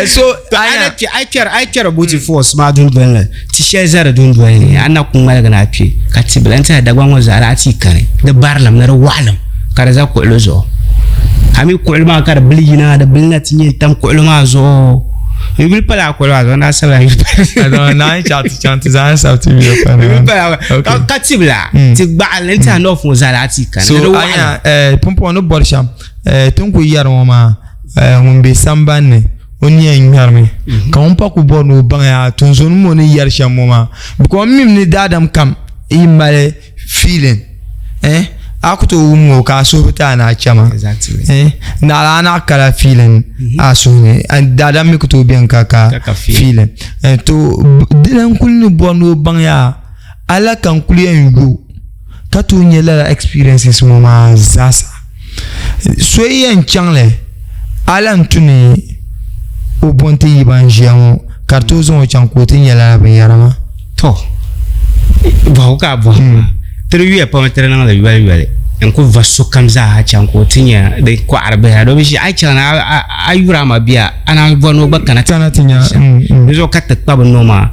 so a yi kpɛri Boti Falls maa dundoli ni ti shɛli za di dundoli ni a na ku ŋmaligi na kpɛ ka ti bila n tiɛha Dagbaŋ ŋɔ zaa laa ti kani di barilim ni di waɣilim ka di za kuɣuli zuɣu a mi kuɣuli maa ka di bili yina di bili na ti nyɛ n tam kuɣuli maa zuɣu n yuli pala a kuɣuli maa zuɣu naa sabila yuli pala naa yi chaɣ ti chaŋ ti zaŋ sabi ti yuli pala ka tibila ti gbaɣali n tiɛha nɔf ŋɔ zaa laa ti kani so anya pumpɔŋɔ ni bɔri shɛm ti ni ku yɛri ŋɔ maa ŋun be sambanni o ni yɛn ŋmɛrimi ka ŋun pa ku bɔri ni o baŋ yaa tunzɔnim ŋɔ ni yɛri shɛm ŋɔ maa because m mimi ni daadam kam yi mali feeling eh a ku tooi wum ŋɔ ka a suhu bi ti a ni a chɛma eh naɣila a naɣ kala feeling a suhu ni daadam mi ku tooi bɛni ka ka feeling to dina n kuli ni bɔri ni o baŋ yaa ala ka n kuli yɛn yo ka tooi nyɛ lala experiences ŋɔ maa zaasa so yi yɛn chaŋli ala n tu ni o bo n-ti yi ban ʒiya ŋɔ ka di tooi zaŋ o chaŋ ka o ti nyɛ lala binyɛra maa. Tɔ! Bɔhigu ka a bɔhi maa, ti di yuya pam ti di niŋdi yoli yoli n ku va sokam zaa chaŋ ka o ti nya di kɔɣiri bihi domi shi a yi chaŋ a yuri a ma bia a naan bɔri ni o gba kana ti nya shɛm. Di zuɣu ka ti kpa bi noo maa.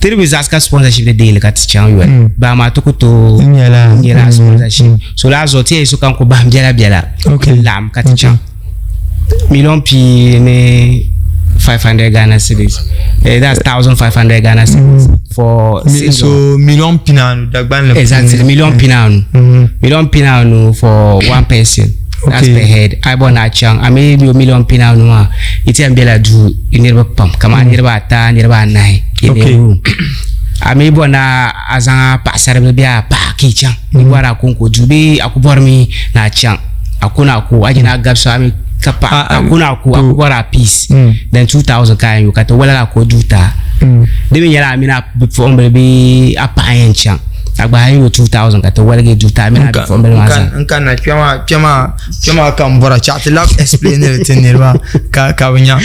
Ti di bi zaɣisi ka sponsorship di deei li ka ti chaŋ yoli. Baa maa ti ku tooi nyɛla sponsorship. So laa zuɣu ti yɛn sokam ku bahim biɛla biɛla n-laɣim ka ti chaŋ. Million pii ni 500 Ghana cedis. That's 1500 Ghana cedis for single. So million pinaanu Dagbanli. Exactly, million pinaanu. Million pinaanu for one person. That's Okay. per head. A bɔ ni a chaŋ a mi yo million pina anu maa yi ti yɛn bela duu niriba pam kamani niriba ata niriba anahi in a room. A mi bɔ ni a zaŋ a paɣasaribili bee a paɣa ka yi chaŋ yi bɔri a konko duu bee a ku bɔrimi ni a chaŋ a ku ni a ku a jina a gabisi a mi ka paɣa a ku ni a ku a ku bɔri a peace then 2000 ka a yɛn yo ka ti woligi a ka o duu ti a. Di mi nyɛla a mini a bipuɣimbila bee a paɣa n yɛn chaŋ a gba a yɛn yo 2000 ka ti woligi duu ti a mini a bipuɣimbila maa zaa. N kanna kpɛma kpɛma kpɛma ka n bɔra chaɣ ti labi explain li ti niriba ka ka bi nya.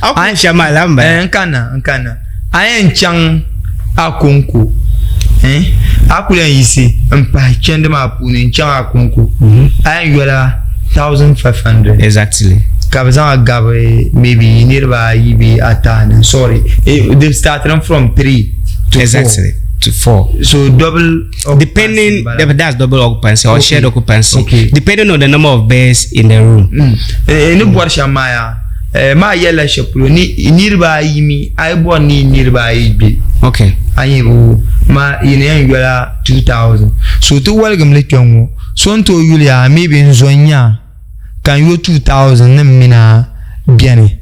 A ku shɛm maa la n bala. N kanna n kanna a yɛn chaŋ a konko a kuli yɛn yiɣisi n pahi chɛndi maa puuni n chaŋ a konko a yɛn yola 1500. Exactly. Ka bi zaŋ a gabi maybe niriba ayi bee ata ni sorry they starting from 3 to 4. Exactly. To 4. So double occupancy Depending, bala. that's double occupancy or Okay. shared occupancy. Okay. Depending on the number of beds in the room. Ni bɔri shɛm maa yaa maa yɛlila shɛli polo ni niriba ayi mi a yi bɔri ni niriba ayi gbe. Okay. A yi bi ma yini yɛn yola 2000. So ti waligim li kpɛŋ ŋɔ so n tooi yuli yaa maybe n zo n nya ka n yo 2000 ni m mina beni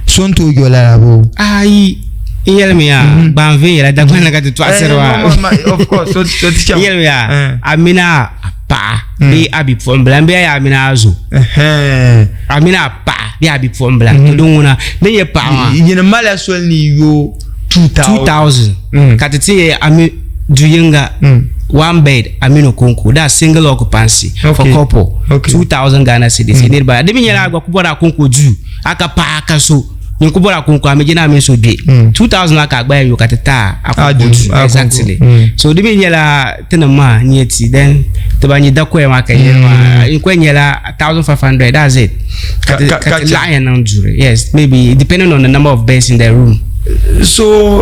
so n tooi yo lala boo. Ayi n yɛlimi yaa gbaŋ viɛnyɛla Dagbaŋ ni ka ti tɔɣisiri maa. Of course, so so ti chaŋ. N yɛlimi yaa a mini a paɣa bee a bipuɣimbila m bee a mini a zo a mini a paɣa bee a bipuɣimbila to din ŋuna din nyɛ paɣa maa. Yini malila soli ni yo 2000. 2000 ka ti ti yɛ a mi du yinga one bed a mini o konko that's single occupancy for couple 2000 Ghana cedis niriba di mi nyɛla a gba ku bɔri a konko duu a ka paɣa ka so nyin ku bɔri a konko a mi jina a mini so gbe 2000 maa ka a gba yɛn yo ka ti ta a konko duu exactly so di mi nyɛla tinim maa n-nyɛ ti then ti ban nyɛ dakoya maa ka yɛli maa n kɔya nyɛla 1500 that's it ka ti ka ti laɣim ya niŋ duri yes maybe depending on the number of beds in the room. So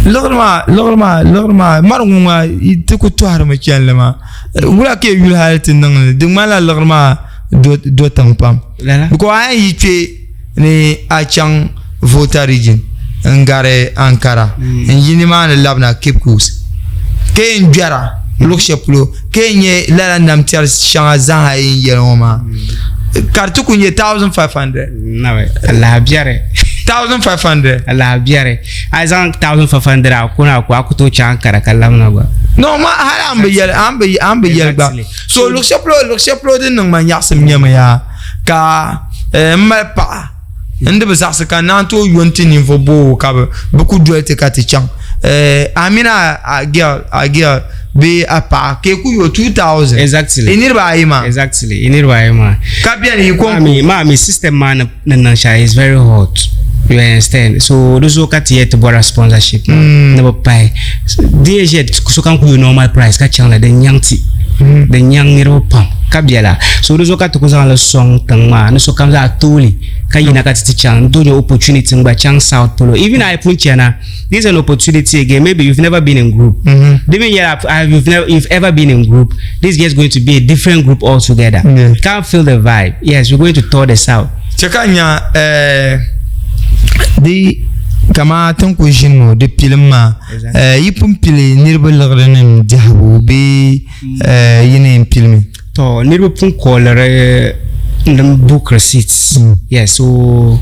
liɣiri maa liɣiri maa liɣiri maa mari ŋun maa ti ku tɔhirimi chani li maa wula ka yi yuli hali ti niŋ li di ŋmanila liɣiri maa do tiŋ pam because a yɛn yi kpe ni a chaŋ Volta region n gari Ankara n yi nimaani labina Cape Coast ka yɛn gbɛra luɣu shɛli polo ka yɛn nyɛ lala namtɛri shɛŋa zaaha yɛn yɛli ŋɔ maa ka di ti ku nyɛ 1500. Alahabiɛri. 1500. Alahabiɛri a zaŋ 1500 a ku na ku a ku tooi chaŋ Ankara ka labina gba. No ma hali an bi yɛli an bi an bi yɛli gba so luɣu shɛli polo luɣu shɛli polo din niŋ ma nyaɣasim nyɛmi yaa ka n mali paɣa n di bi zaɣisi ka naan tooi yo n-ti ninvuɣ boobu ka bɛ ku doli ti ka ti chaŋ a mini a girl a girl bee a paɣa ka yi ku yo 2000 Exactly. yi niriba ayi maa Exactly. Yi niriba ayi maa. ka beni yi kɔŋko. Maa mi maa mi system maa ni ni niŋ shɛli is very hot. You understand? So di zuɣu ka ti yɛli ti bɔra sponsorship maa ni bi pahi. Di yɛn ʒiya sokam ku yo normal price ka chaŋ la di nyaŋ ti. Di nyaŋ niriba pam ka bela. So di zuɣu ka ti ku zaŋ li sɔŋ tiŋ maa ni sokam zaa tooli ka yina ka ti ti chaŋ n tooi nya opportunity n gba chaŋ south polo. Even a yi pun chana, this is an opportunity again, maybe you've never been in group. Di mi nyɛla you've never, you've ever been in group, this is just going to be a different group altogether. Can't feel the vibe. Yes, we're going to tour the south. Chɛ ka nya di kaman ti ni kuli ʒini ŋɔ di pilim maa yi pun pili niriba liɣiri nim diɛhibu bee yi ni yɛn pilimi? To niriba pun kɔɔliri n book receipts. Yes, so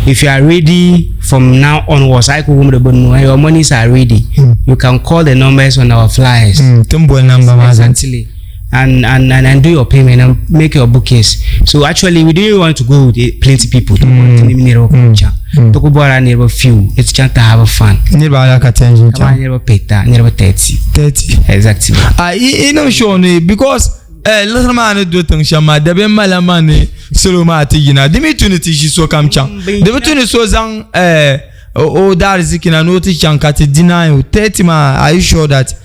if you are ready from now onwards, a yi ku wumdi bɛ nuu and your monies are ready, you can call the numbers on our flyers. Ti ni boli namba maa zaŋ Exactly. And, and, and, and do your payment and make your bookings. So actually, we didn't want to go with plenty people. To niriba ku chaŋ. To ku bɔrila niriba few. Ni ti chaŋ ti have fun. Niriba ala ka ti yɛn ʒini chaŋ. Kamani niriba pihita, niriba 30. 30. Exactly. A i niŋ sure ni because liɣiri maa ni do tiŋ shɛm maa dabiɛm malila maa ni salo maa ti yina. Di mi tu ni ti ʒi sokam chaŋ. Di bi tu ni so zaŋ o daariziki na ni o ti chaŋ ka ti deny o. 30 maa, are you sure that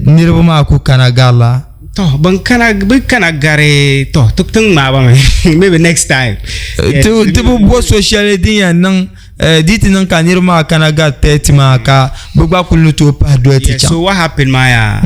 niriba maa ku kana garila? To, bin kana, bin kana gari, to, ti tiŋ ŋmaa ba mi. Maybe next time. Ti, ti bi bo so shɛli din yɛn niŋ, di ti niŋ ka niriba maa kana gari 30 maa ka bɛ gba kuli ni tooi pahi doli ti chaŋ. So what happened maa yaa,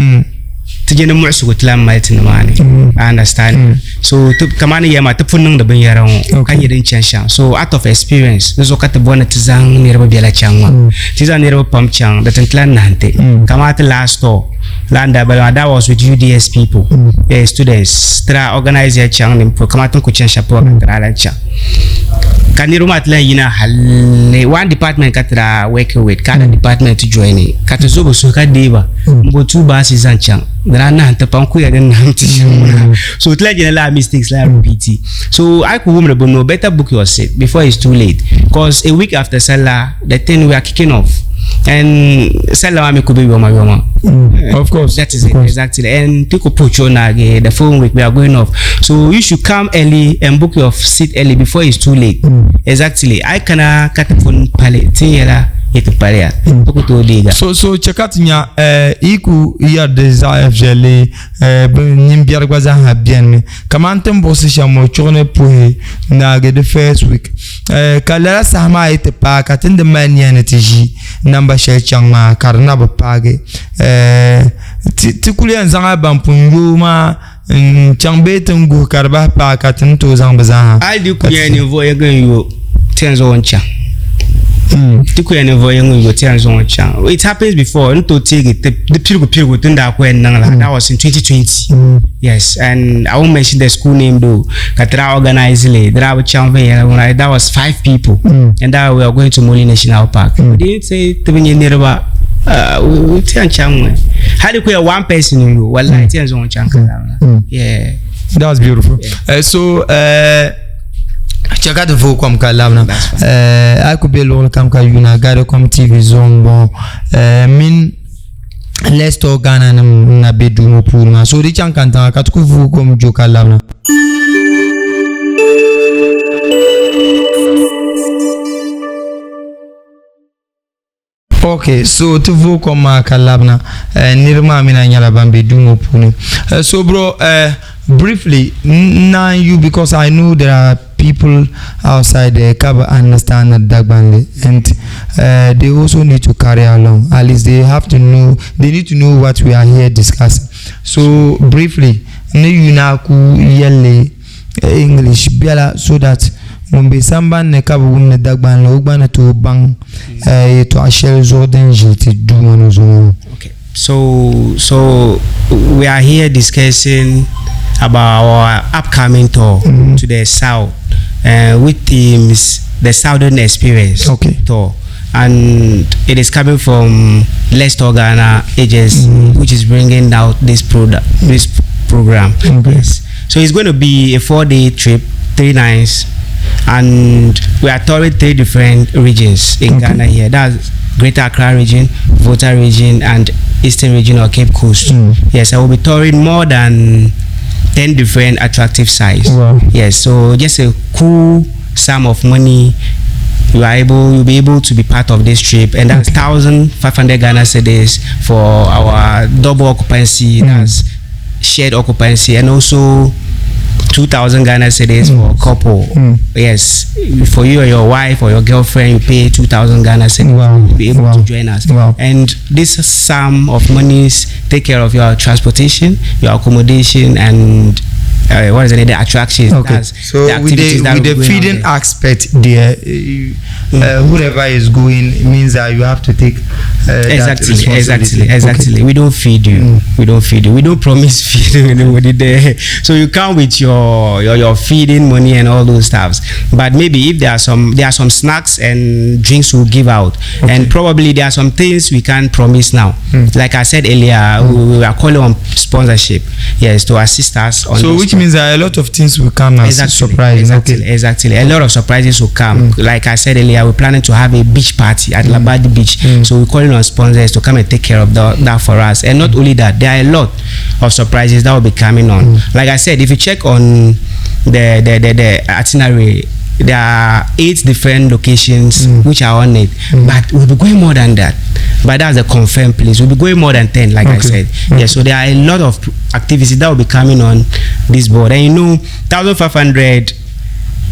ti je ni muɣisigu ti lahi mali ti nimaani. I understand. So ti, kamani yɛli maa, ti pun niŋdi binyɛra ŋɔ ka nyɛ din chani shɛm. So out of experience, di zuɣu ka ti bɔri ni ti zaŋ niriba biɛla chaŋ maa. Ti zaŋ niriba pam chaŋ, di ti n-ti lahi nahi nti. Kamani ti last tour. Landa bala that was with UDS people. Yeah, students. Tira organize ya chaŋ ni kamani tin ku chani shɛli polo ka tira lan chaŋ. Ka niriba maa ti lan yina hali one department ka ti daa working with ka other department ti join ka ti zo bi suhu ka deei ba n bo two buses zaŋ chaŋ di daa nahim ti pam kuya din nahim ti shɛm maa. So ti lahi jɛla lala mistakes la repeat. So a yi ku wumdi bini o better book your seat before it's too late cause a week after Sallah the thing we are kicking off and Sallah maa mi ku be yoma yoma. Of course. That is it, exactly. And ti ku puhi chuɣu naagi the following week we are going off. So you should come early and book your seat early before it's too late. Exactly. A yi kana ka ti pun pali ti ni yɛla yi ti paliya ti ku tooi deega. So so chɛ ka ti nya eh, yi ku yɛri di zaɣ viɛlli eh, bɛ nimbiɛri gba zaaha benimi. Kamani ti ni buɣisi shɛm ŋɔ chuɣu ni puhi naagi di first week eh, ka lala saha maa yi ti paai ka ti ni di mali nia ni ti ʒi namba shɛli chaŋ maa ka di na bi paagi eh, ti, ti kuli yɛn zaŋla ban pun yooi maa n chaŋ bee ti ni guhi ka di bahi paai ka ti ni tooi zaŋ bi zaaha. Hali di ku nyɛla ninvuɣ yinga n-yo ti yɛn zaŋ o n-chaŋ. Ti ku nyɛla ninvuɣ yinga n-yo ti yɛn zaŋ o n-chaŋ. It happens before, n tooi teegi ti di piligu piligu ti ni daa ku yɛn niŋ la, that was in 2020. Yes, and I won't mention the school name though, ka ti daa organize li, di daa bi chaŋ viɛnyɛla, that was five people, and that we are going to Mole National Park. We didn't say ti bi nyɛ niriba, ti yɛn chaŋ mi. Hali ku yɛ one person n-yo, wallahi ti yɛn zaŋ o chaŋ ka labina. Yeah. That's beautiful. Yeah. So, chɛ ka ti vooi kom ka labina. A ku be luɣili kam ka yuna Gadacom TV zuɣu m-bɔŋɔ mini Let's Talk Ghana nim na be duu ŋɔ puuni maa. So di chaŋ kantiŋa ka ti ku vooi kom jo ka labina. Ok, so ti vooi kom maa ka labina. Niriba maa mi na nyɛla ban be duu ŋɔ puuni. So bro, briefly, naan you because I know there are people outside there ka bi understand the Dagbanli and they also need to carry along. At least they have to know, they need to know what we are here discussing. So briefly, ni yuna ku yɛlli English bɛla so that ŋun be sambani ni ka bi wumdi Dagbanli o gba ni tooi baŋ yɛtɔɣa shɛli zuɣu din ʒili ti Duuma ni zuɣu ŋɔ. Okay. So, so we are here discussing about our upcoming tour to the south, with themes the Southern Experience tour, and it is coming from Let's Talk Ghana Agency, which is bringing out this product, this program. Yes. So it's going to be a 4-day trip, 3 nights, and we are touring 3 different regions in Ghana here. That's Greater Accra region, Volta region, and Eastern region or Cape Coast. Yes, I will be touring more than 10 different attractive sites. Wow. Yes, so just a cool sum of money, you'll be able to be part of this trip, and that's 1,500 Ghana cedis for our double occupancy, that's shared occupancy, and also 2,000 Ghana cedis for a couple. Yes, for you or your wife or your girlfriend, you pay 2,000 Ghana cedis to be able to join us. Wow. And this sum of monies take care of your transportation, your accommodation, and what is it? The attractions. Okay. That's So the activities that with will the be going on feeding there. aspect there, whoever is going means that you have to take that responsibility. Exactly. We don't feed you. We don't feed you. We don't promise feeding anybody there. So you come with your feeding money and all those stuffs. But maybe if there are some snacks and drinks we'll give out, and probably there are some things we can't promise now. Like I said earlier, we are calling on sponsorship. Yes, to assist us on. So this which stuff. means that a lot of things will come as surprise. Exactly. A lot of surprises will come. Like I said earlier, we're planning to have a beach party at Labadi Beach. So we're calling on sponsors to come and take care of that for us. And not only that, there are a lot of surprises that will be coming on. Like I said, if you check on the itinerary, there are 8 different locations which are on it, but we'll be going more than that. But that's the confirmed place. We'll be going more than 10, like I said. Yeah, so there are a lot of activities that will be coming on this board. And 1,500,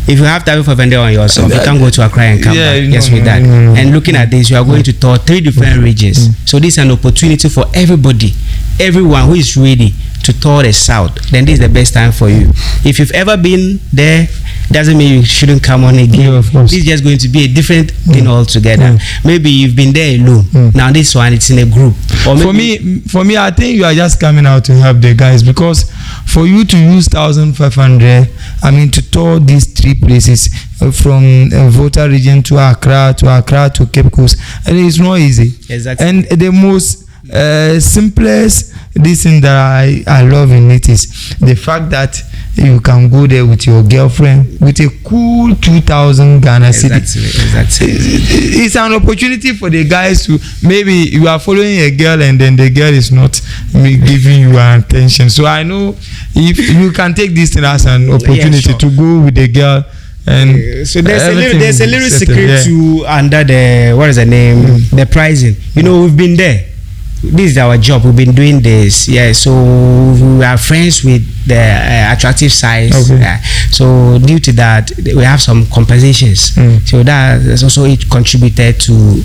if you have 1,500 on yourself, you can go to Accra and come Yeah, back. no, Yes, with no, that. no, no. And looking at this, you are going to tour 3 different regions. So this is an opportunity for everybody, everyone who is ready to tour the South. Then this is the best time for you. If you've ever been there, Doesn't mean you shouldn't come on again. Yeah, of course. This is just going to be a different thing altogether. Maybe you've been there alone. Now this one, it's in a group. Or For me, I think you are just coming out to help the guys, because for you to use 1,500, I mean, to tour these three places, from Volta region to Accra, to Accra to Cape Coast, and it's not easy. Exactly. And the most simplest this thing that I love in it is the fact that you can go there with your girlfriend with a cool 2,000 Ghana cedi. Exactly. It's an opportunity for the guys to, maybe you are following a girl and then the girl is not giving you attention. So I know if you can take this thing as an opportunity to go with the girl. And So there's a little, there's a little settled, secret to under the, what is the name, the pricing. You know, we've been there. This is our job. We've been doing this. Yeah. So we are friends with the attractive size. Okay. Yeah. So due to that, we have some compensations. So that is also it contributed to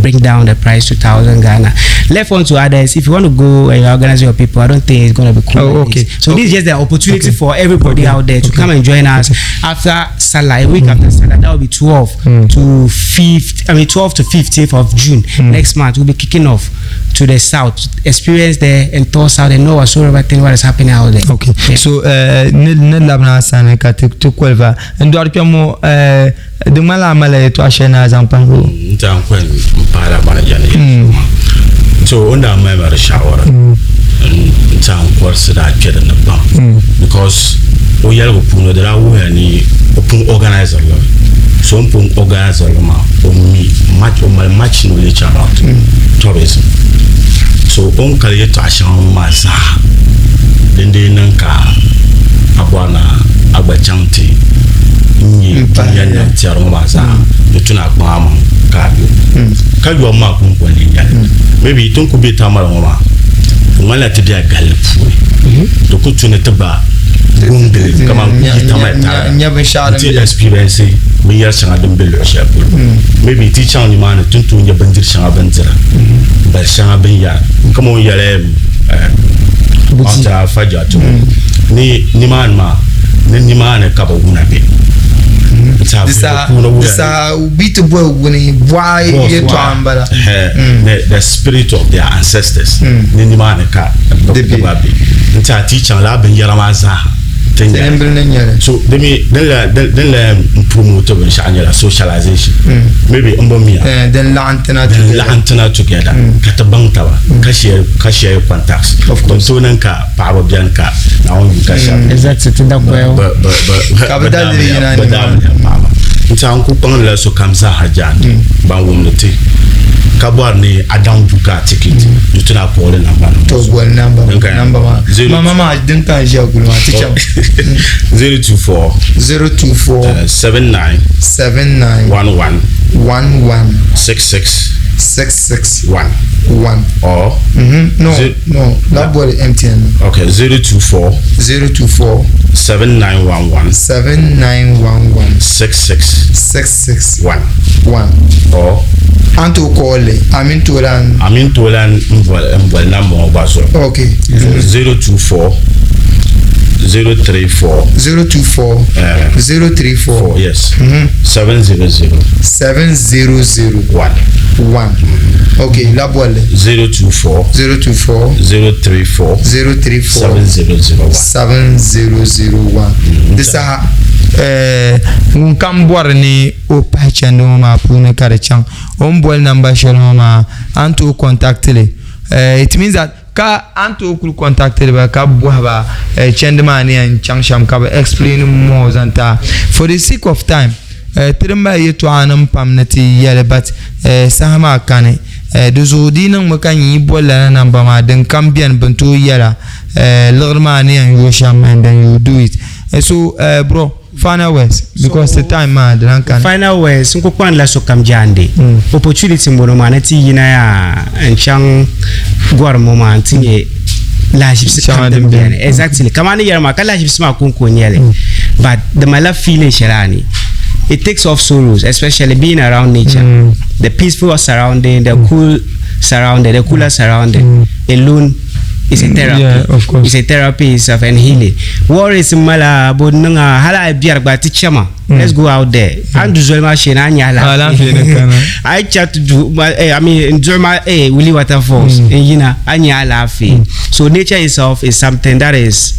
bring down the price to 1,000 Ghana. Left on to others, if you want to go and you organize your people, I don't think it's going to be cool. Oh, like okay. this. So this is Okay. just the opportunity Okay. for everybody Okay. out there to Okay. come and join us after Salah, a week after Salah. That will be 12 to 5th. I mean 12 to 15th of June next month. We'll be kicking off to the south, experience there and tour south and know whatsoever thing what is happening out there. Okay. Yeah. So ne labna sani ka ti qualify. Ndwar kpɛm di ŋmanila amala yɛltɔɣa shɛli ni a zaŋ pahi o. N ta n kɔn n paara manager ni. So o daa mali ma di shawara n ta n kɔrisi daa kpɛ dinni pam, because o yɛligu puuni o daa wuhiya ni o pun organizer li, so n pun organizer li maa o mi much, o mali much knowledge about tourism. So o ni kali yɛltɔɣa shɛŋa ŋɔ maa zaa din dee niŋ ka a bɔri na a gba chaŋ ti n nyɛ N pahi, dunia yeah. nim tiɛri ŋɔ maa zaa di tuna a kpaŋa maŋ ka a yo ka yɔbu maa kun ko ni nyɛli maybe tin ku be tamale ŋɔ maa di ŋmanila ti bela galli puuni di ku tuni ti gba gungili kaman yi tamale tariga N nya binshɛɣu din ti be. experience binyɛri shɛŋa din be luɣu shɛli polo, maybe ti chaŋ nimaani tin tooi nyɛ bindiri shɛŋa bindira bali shɛŋa binyɛra kaman o yɛli ɔntira faja tumu ni nimaani maa ni nimaani ka bi wuna be. Di saha bi ti boli wuni bɔɣa yɛltɔɣa n bala. The spirit of their ancestors ni nimaani ka Di be. gba be n ti a ti chaŋ laa binyɛra maa zaa ti Ti nyɛli. nimbili ni nyɛli. So dimi din la din la n promote binshaɣu nyɛla socialization, maybe n bo miya Din laɣim tina din together. laɣim tina together ka ti baŋ taba ka share, ka share contacts. Of course. Din tooi niŋ ka paɣaba biɛni ka Naawuni yu ka shɛba Exactly. To that well. Ka bi daliri yina bi nimaani. daamina paɣaba n ti n ku kpaŋdila sokam zaaha jaandi ban wumdi ti ka bɔri ni a daŋ buka ticket di tuna kɔɔli namba nim. To boli namba Okay. namba maa. Zero Mama maa din ka n ʒiya guli maa ti chaŋ. 024 024 79 79 11 11 66 66 1 1. or No, no, la boli MTN. Okay, 024 024 7911 7911 66 66 1 1. or An t'o kɔɔli a min tolan. Amin tolan n boli namba ŋɔ gba zuɣu. Okay. 024 034 024 034 4, yes, 700 700 1. 1. Okay, la boli. 024 024 034 034 7001. 7001. Di saha ŋun kam bɔri ni o pahi chandi ŋɔ maa puuni ka di chaŋ o ni boli namba shɛli ŋɔ maa a ni tooi contact li. It means that ka a ni tooi kuli contact li ba ka bɔhi ba chandi maa ni yɛn chaŋ shɛm ka bi explain more zaŋ ti a. For the sake of time, ti di mali yɛltɔɣa nim pam ni ti yɛli, but saha maa kani. Di zuɣu di niŋmi ka nyɛ yi boli lala namba maa din kam biɛni bin tooi yɛla liɣiri maa ni yɛn yooi shɛm and then you do it. So bro, final words, because So- the time maa di lan kani. Final words, n ku kpaŋdila sokam jaande. Opportunity n bɔŋɔ maa ni ti yina yaa n chaŋ gɔrim ŋɔ maa n ti nyɛ lahaʒibisi Shɛŋa kam din din beni. beni. Exactly. Kamani yɛri maa ka lahaʒibisi maa konko n nyɛli. But di malila feeling shɛli a ni. It takes off sorrows, especially being around nature. The peaceful surrounding, the cool surrounding, the cooler surrounding alone. It's a therapy. Yeah, of course. It's a therapy itself and healing. Worries mala bo ninga hala biar gba ti chama. Let's go out there. An du zoli maa shee na a nya Alaafee ni kana. A yi chat du ma I mean n duɣu maa Wuli Waterfalls n yina a nya alaafee. So nature itself is something that is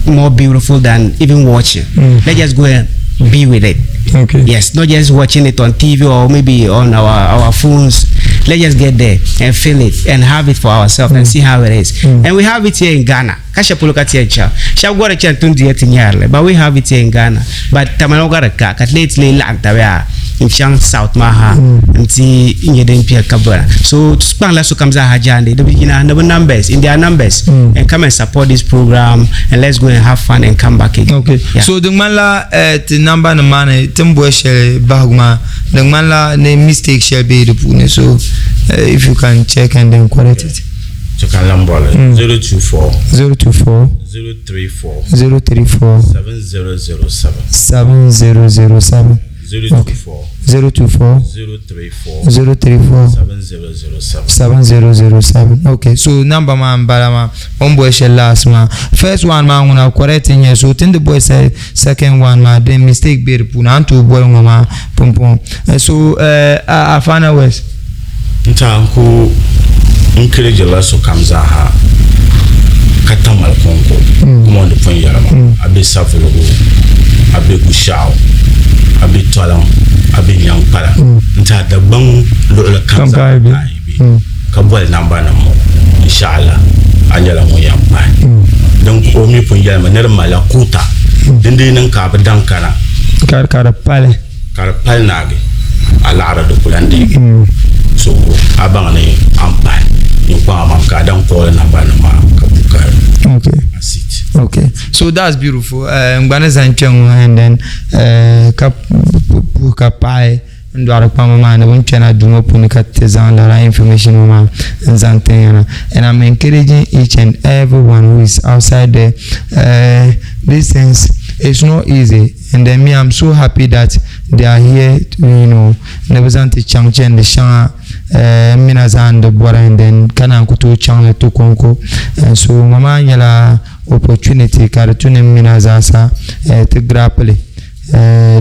more beautiful than even watching. Let's just go and be with it. Okay. Yes, not just watching it on TV or maybe on our phones. Let's just get there and feel it and have it for ourselves and see how it is. And we have it here in Ghana. Kasha polo ka tiɛ cha. Shab gɔri chani tundi ti nyarili, but we have it here in Ghana. But tamale gɔri ka ka ti lee laɣim tabi n chaŋ south maa ha nti nyɛ din kpɛ ka bɔra. So kpaŋla sokam zaa ha jaande di bi yina ni bi numbers in their numbers and come and support this program and let's go and have fun and come back again. Okay. Yeah. So di ŋmanila ti number nim maa ni ti ni boli shɛli bahigu maa di ŋmanila ni mistake shɛli bɛ di puuni, so if you can check and then correct it. So kan lan bɔli 024 024 034 034 7007 7007. 024 024 034 034 7007. 7007. Okay, so number maa n bala maa o ni boli shɛli last maa, first one maa ŋuna correct n nyɛ, so tin di boli second one maa then mistake bɛ di puuni, an tooi boli ŋɔ maa pumpɔŋ. So Afana West. N ta n ku encourage la sokam zaaha ka Tamale kɔŋko kuma ni pun yɛli ma a be Savelugu, a be Gushiɛɣu, a be Tɔliŋ, a be Nyankpala, n ta Dagbaŋ luɣuli kam Kam ka a zaa yi be. ka a yi be ka boli namba nim ŋɔ, inshallah a nyɛla ŋun yɛn pahi din o mi pun yɛli ma ni di malila kuuta din dii niŋ ka a bi daŋ kana ka di pali ka di pali naagi a laɣari di kula n deegi, so a baŋ ni an pahi n kpaŋ maŋ ka a daŋ call namba nim maa ka buka a seat. Okay, so that's beautiful. N gba ni zaŋ kpɛ ŋɔ and then ka puhi ka paɣi n dɔɣiri kpamba maa ni bin kpɛna duu ŋɔ puuni ka ti zaŋ lala information ŋɔ maa n zaŋ tin yana, and I'm encouraging each and everyone who is outside there. These things, it's not easy, and then me, I'm so happy that they are here to, ni bi zaŋ ti chaŋ chɛndi shɛŋa n mina zaŋ di bɔra and then ka naan ku tooi chaŋ li ti konko. So ŋɔ maa nyɛla opportunity ka di tu ni mina zaasa ti grapple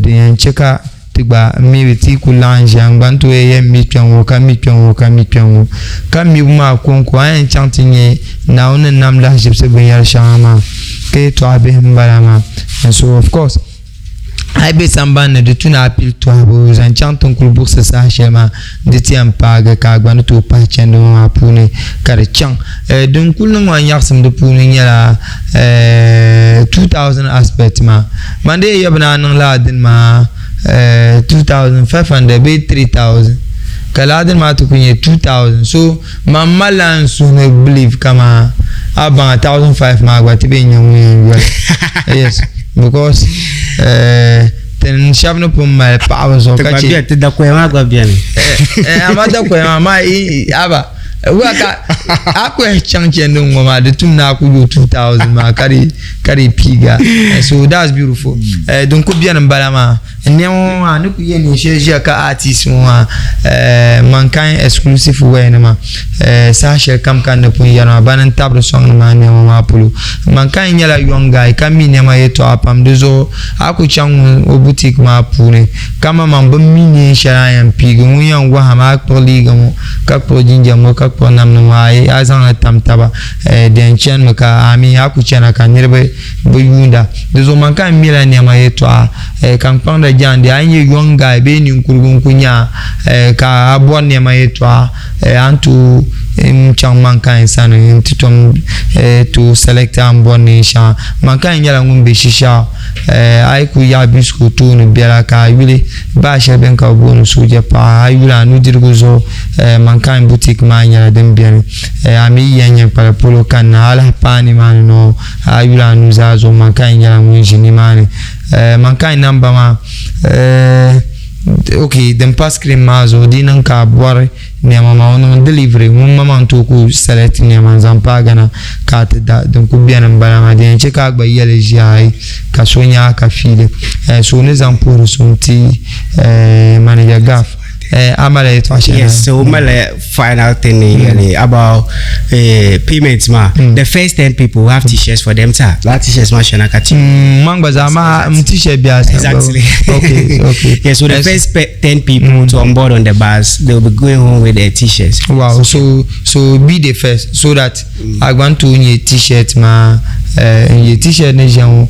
din yɛn chɛ ka ti gba maybe ti ku laɣim ʒiya n gba n tooi yɛn mi kpɛŋ ŋɔ ka mi kpɛŋ ŋɔ ka mi kpɛŋ ŋɔ ka mibu maa konko a yɛn chaŋ ti nyɛ Naawuni ni nam lahiʒibisi binyɛri shɛŋa maa ka yɛltɔɣa bihi n bala maa. And so of course a yi be sambani ni di tu ni a pili tɔhibu zaŋ chaŋ ti ni kuli buɣisi saha shɛli maa di ti yɛn paagi ka a gba ni tooi pahi chɛndi ŋɔ maa puuni ka di chaŋ. Din kuli niŋ ma nyaɣisim di puuni nyɛla 2000 aspect maa man dee yɛbi ni a niŋ lala dini maa 2500 bee 3000 ka lala dini maa ti ku nyɛ 2000, so man malila n suhu ni believe kama a baŋ 1500 maa gba ti bɛ nyɛ ŋun yɛn yɔli, yes, because tin shɛba ni pun mali paɣaba zuɣu Ti ka gba chɛ bɛ ti dakoya maa gba bɛni. Amma dakoya maa maa aba wa ka a kɔhi chaŋ chɛndi ŋɔ maa di tum na a ku yo 2000 maa ka di piiga. So that's beautiful. Din ku bɛni n bala maa nɛma ŋɔ maa ni ku yɛ neen shɛli ʒiya ka artist ŋɔ maa Mankind Exclusive Wear nima saha shɛli kam ka ni pun yɛri maa bani n tabiri sɔŋ ni maa nɛma maa polo. Mankind nyɛla young guy ka mi nɛma yɛltɔɣa pam di zuɣu a ku chaŋ ŋun o boutique maa puuni ka maŋmaŋ bi mi neen shɛli a yɛn piigi ŋun yɛn waha maa a kpuɣi liiga ŋɔ ka kpuɣi jinjam ŋɔ ka kpuɣi namdi ŋɔ a zaŋli tam taba den chanimi ka a mi a ku chana ka niriba bi yuunda di zuɣu. Mankind mila nɛma yɛltɔɣa ka n kpaŋda jaandi a yi nyɛ young guy bee ninkurigu n ku nya ka a bɔri nɛma yɛltɔɣa a ni tooi n chaŋ Mankind sani n ti tom to select a ni bɔri neen shɛŋa. Mankind nyɛla ŋun be Shishaɣu, a yi ku yaɣi bisco tooni biɛla ka a yuli baa shɛli bɛni ka bi booni sooja paɣa, a yuli a nudirigu zuɣu Mankind boutique maa nyɛla din biɛni. A mi yi yɛn nyɛ kpali polo kanna a lahi paai nimaani noo a yuli a nuzaa zuɣu Mankind nyɛla ŋun ʒi nimaani. Mankind namba maa, ok, din pa screen maa zuɣu di niŋ ka a bɔri nɛma maa o niŋ delivery ŋun maŋmaŋ tooi ku select nɛma n zaŋ paai Ghana ka a ti da. Din ku bɛni n bala maa din yɛn chɛ ka a gba yɛli ʒiya ayi ka so nyaa ka fiili. So ni zaŋ puhiri so n ti manager Gaf a mali yɛltɔɣa shɛli. Yes, so mali. final thing mm. About payments ma. The first 10 people we have t-shirts for them ta. That t-shirts ma shana ka ti. Man gba zaa ma m t-shirt bi asa. Exactly. Okay. Yeah, so the first 10 people to onboard on the bus, they'll be going home with their t-shirts. Wow, so be the first so that I want to nye t-shirt ma nye t-shirt ne ʒɛŋ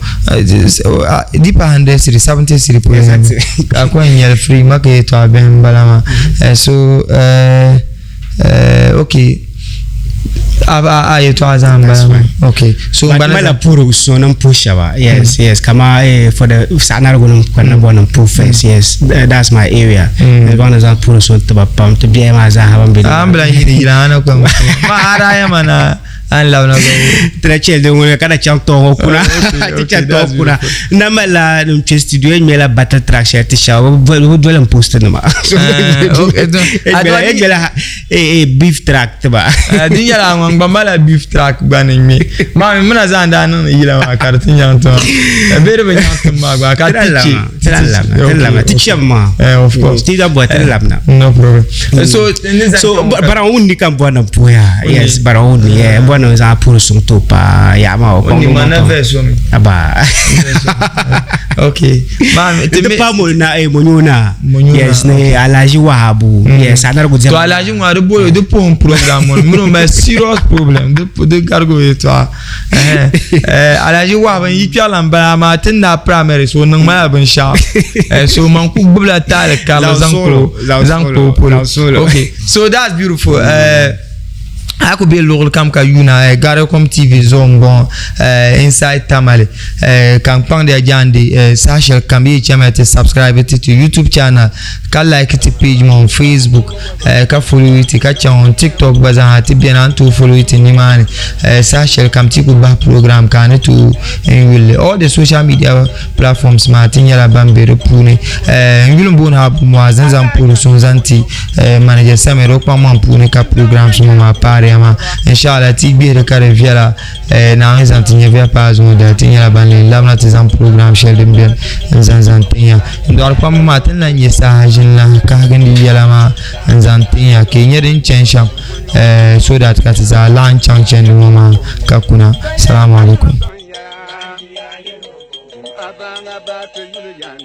dipa 100 cedi 70 cedi polo. Exactly. Ka ko nyɛli free ma ka yɛltɔɣa bihi n bala maa. So okay, a yɛltɔɣa zaa n bala maa. Okay, so But mala puru so nan push shaba. Yes. Kama for the sanargo num kana bo nan push first. Yes, that's my area. Mm. Bana za puru so to pam to biya ma za haban bi. An bila yiri yira ana ko ma ara ya mana an labna ko Tira chel de ngone kada chang to kuna. Ti chang to kuna. Na mala num che studio mela battle track share ti shaw bo dole post na ma. Okay, Mela beef track te ba. Di nyɛla ŋun gba mala beef track gba ni ŋmɛ maa mi muna zaŋ daa niŋdi yila maa ka di ti nyaŋ ti maa bee di bi nyaŋ ti maa gba ka Tira ti che lama. Tira lama. Tira lama. Ti chem ma. Of course. Ti da bo tira lama. No problem. So ni zaŋ So bara unni kan bo nan puya. Yes, bara unni. Yeah, bo nan za puru sung to pa ya ma o ni ma na verse mi. Aba. Okay, maa mi Ti pa mo na e mo nyona. Monyona, Yes, ne Alhaji Wahabu. Yes, anar go to Alhaji ŋɔ di bolo di pohim program ŋɔ minnu bɛ serious problem di garigu yɛltɔɣa Alhaji Wahabu n yi kpɛrila n bala amaa ti na primary so niŋ mala binshaɣu so man ku gbubila taali karili zaŋ kpa o polo. Okay, so that's beautiful. A ku be luɣuli kam ka yuuna Garicom TV zuɣu n bɔŋɔ inside Tamale ka n kpaŋdiya jaande saha shɛli kam yi chɛmi ti subscribe ti YouTube channel ka like ti page maa on Facebook ka follow ti ka chaŋ on TikTok gba zaa ti bɛni a ni tooi follow ti nimaani saha shɛli kam ti ku bahi program ka a ni tooi n yulli all the social media platforms maa ti nyɛla ban be di puuni. N yuli n booni Abu Muaz n zaŋ puhiri so n zaŋ ti manager Samir o kpaŋmaŋ puuni ka programs ŋɔ maa paariya maa. Inshallah ti gbihiri ka di viɛla Naawuni zaŋ ti nyɛviya paai zuŋɔ dali ti nyɛla ban lee labina ti zaŋ program shɛli din beni n zaŋ zaŋ tin ya. N dɔɣiri kpamba maa ti ni lahi nyɛ saha ʒini lahi kahigindi yɛla maa n zaŋ tin ya ka yi nyɛ din chani shɛm so that ka ti zaa laɣim chaŋ chandi ŋɔ maa ka kuna. Salamu alaikum. Abanga ba te yuli yan.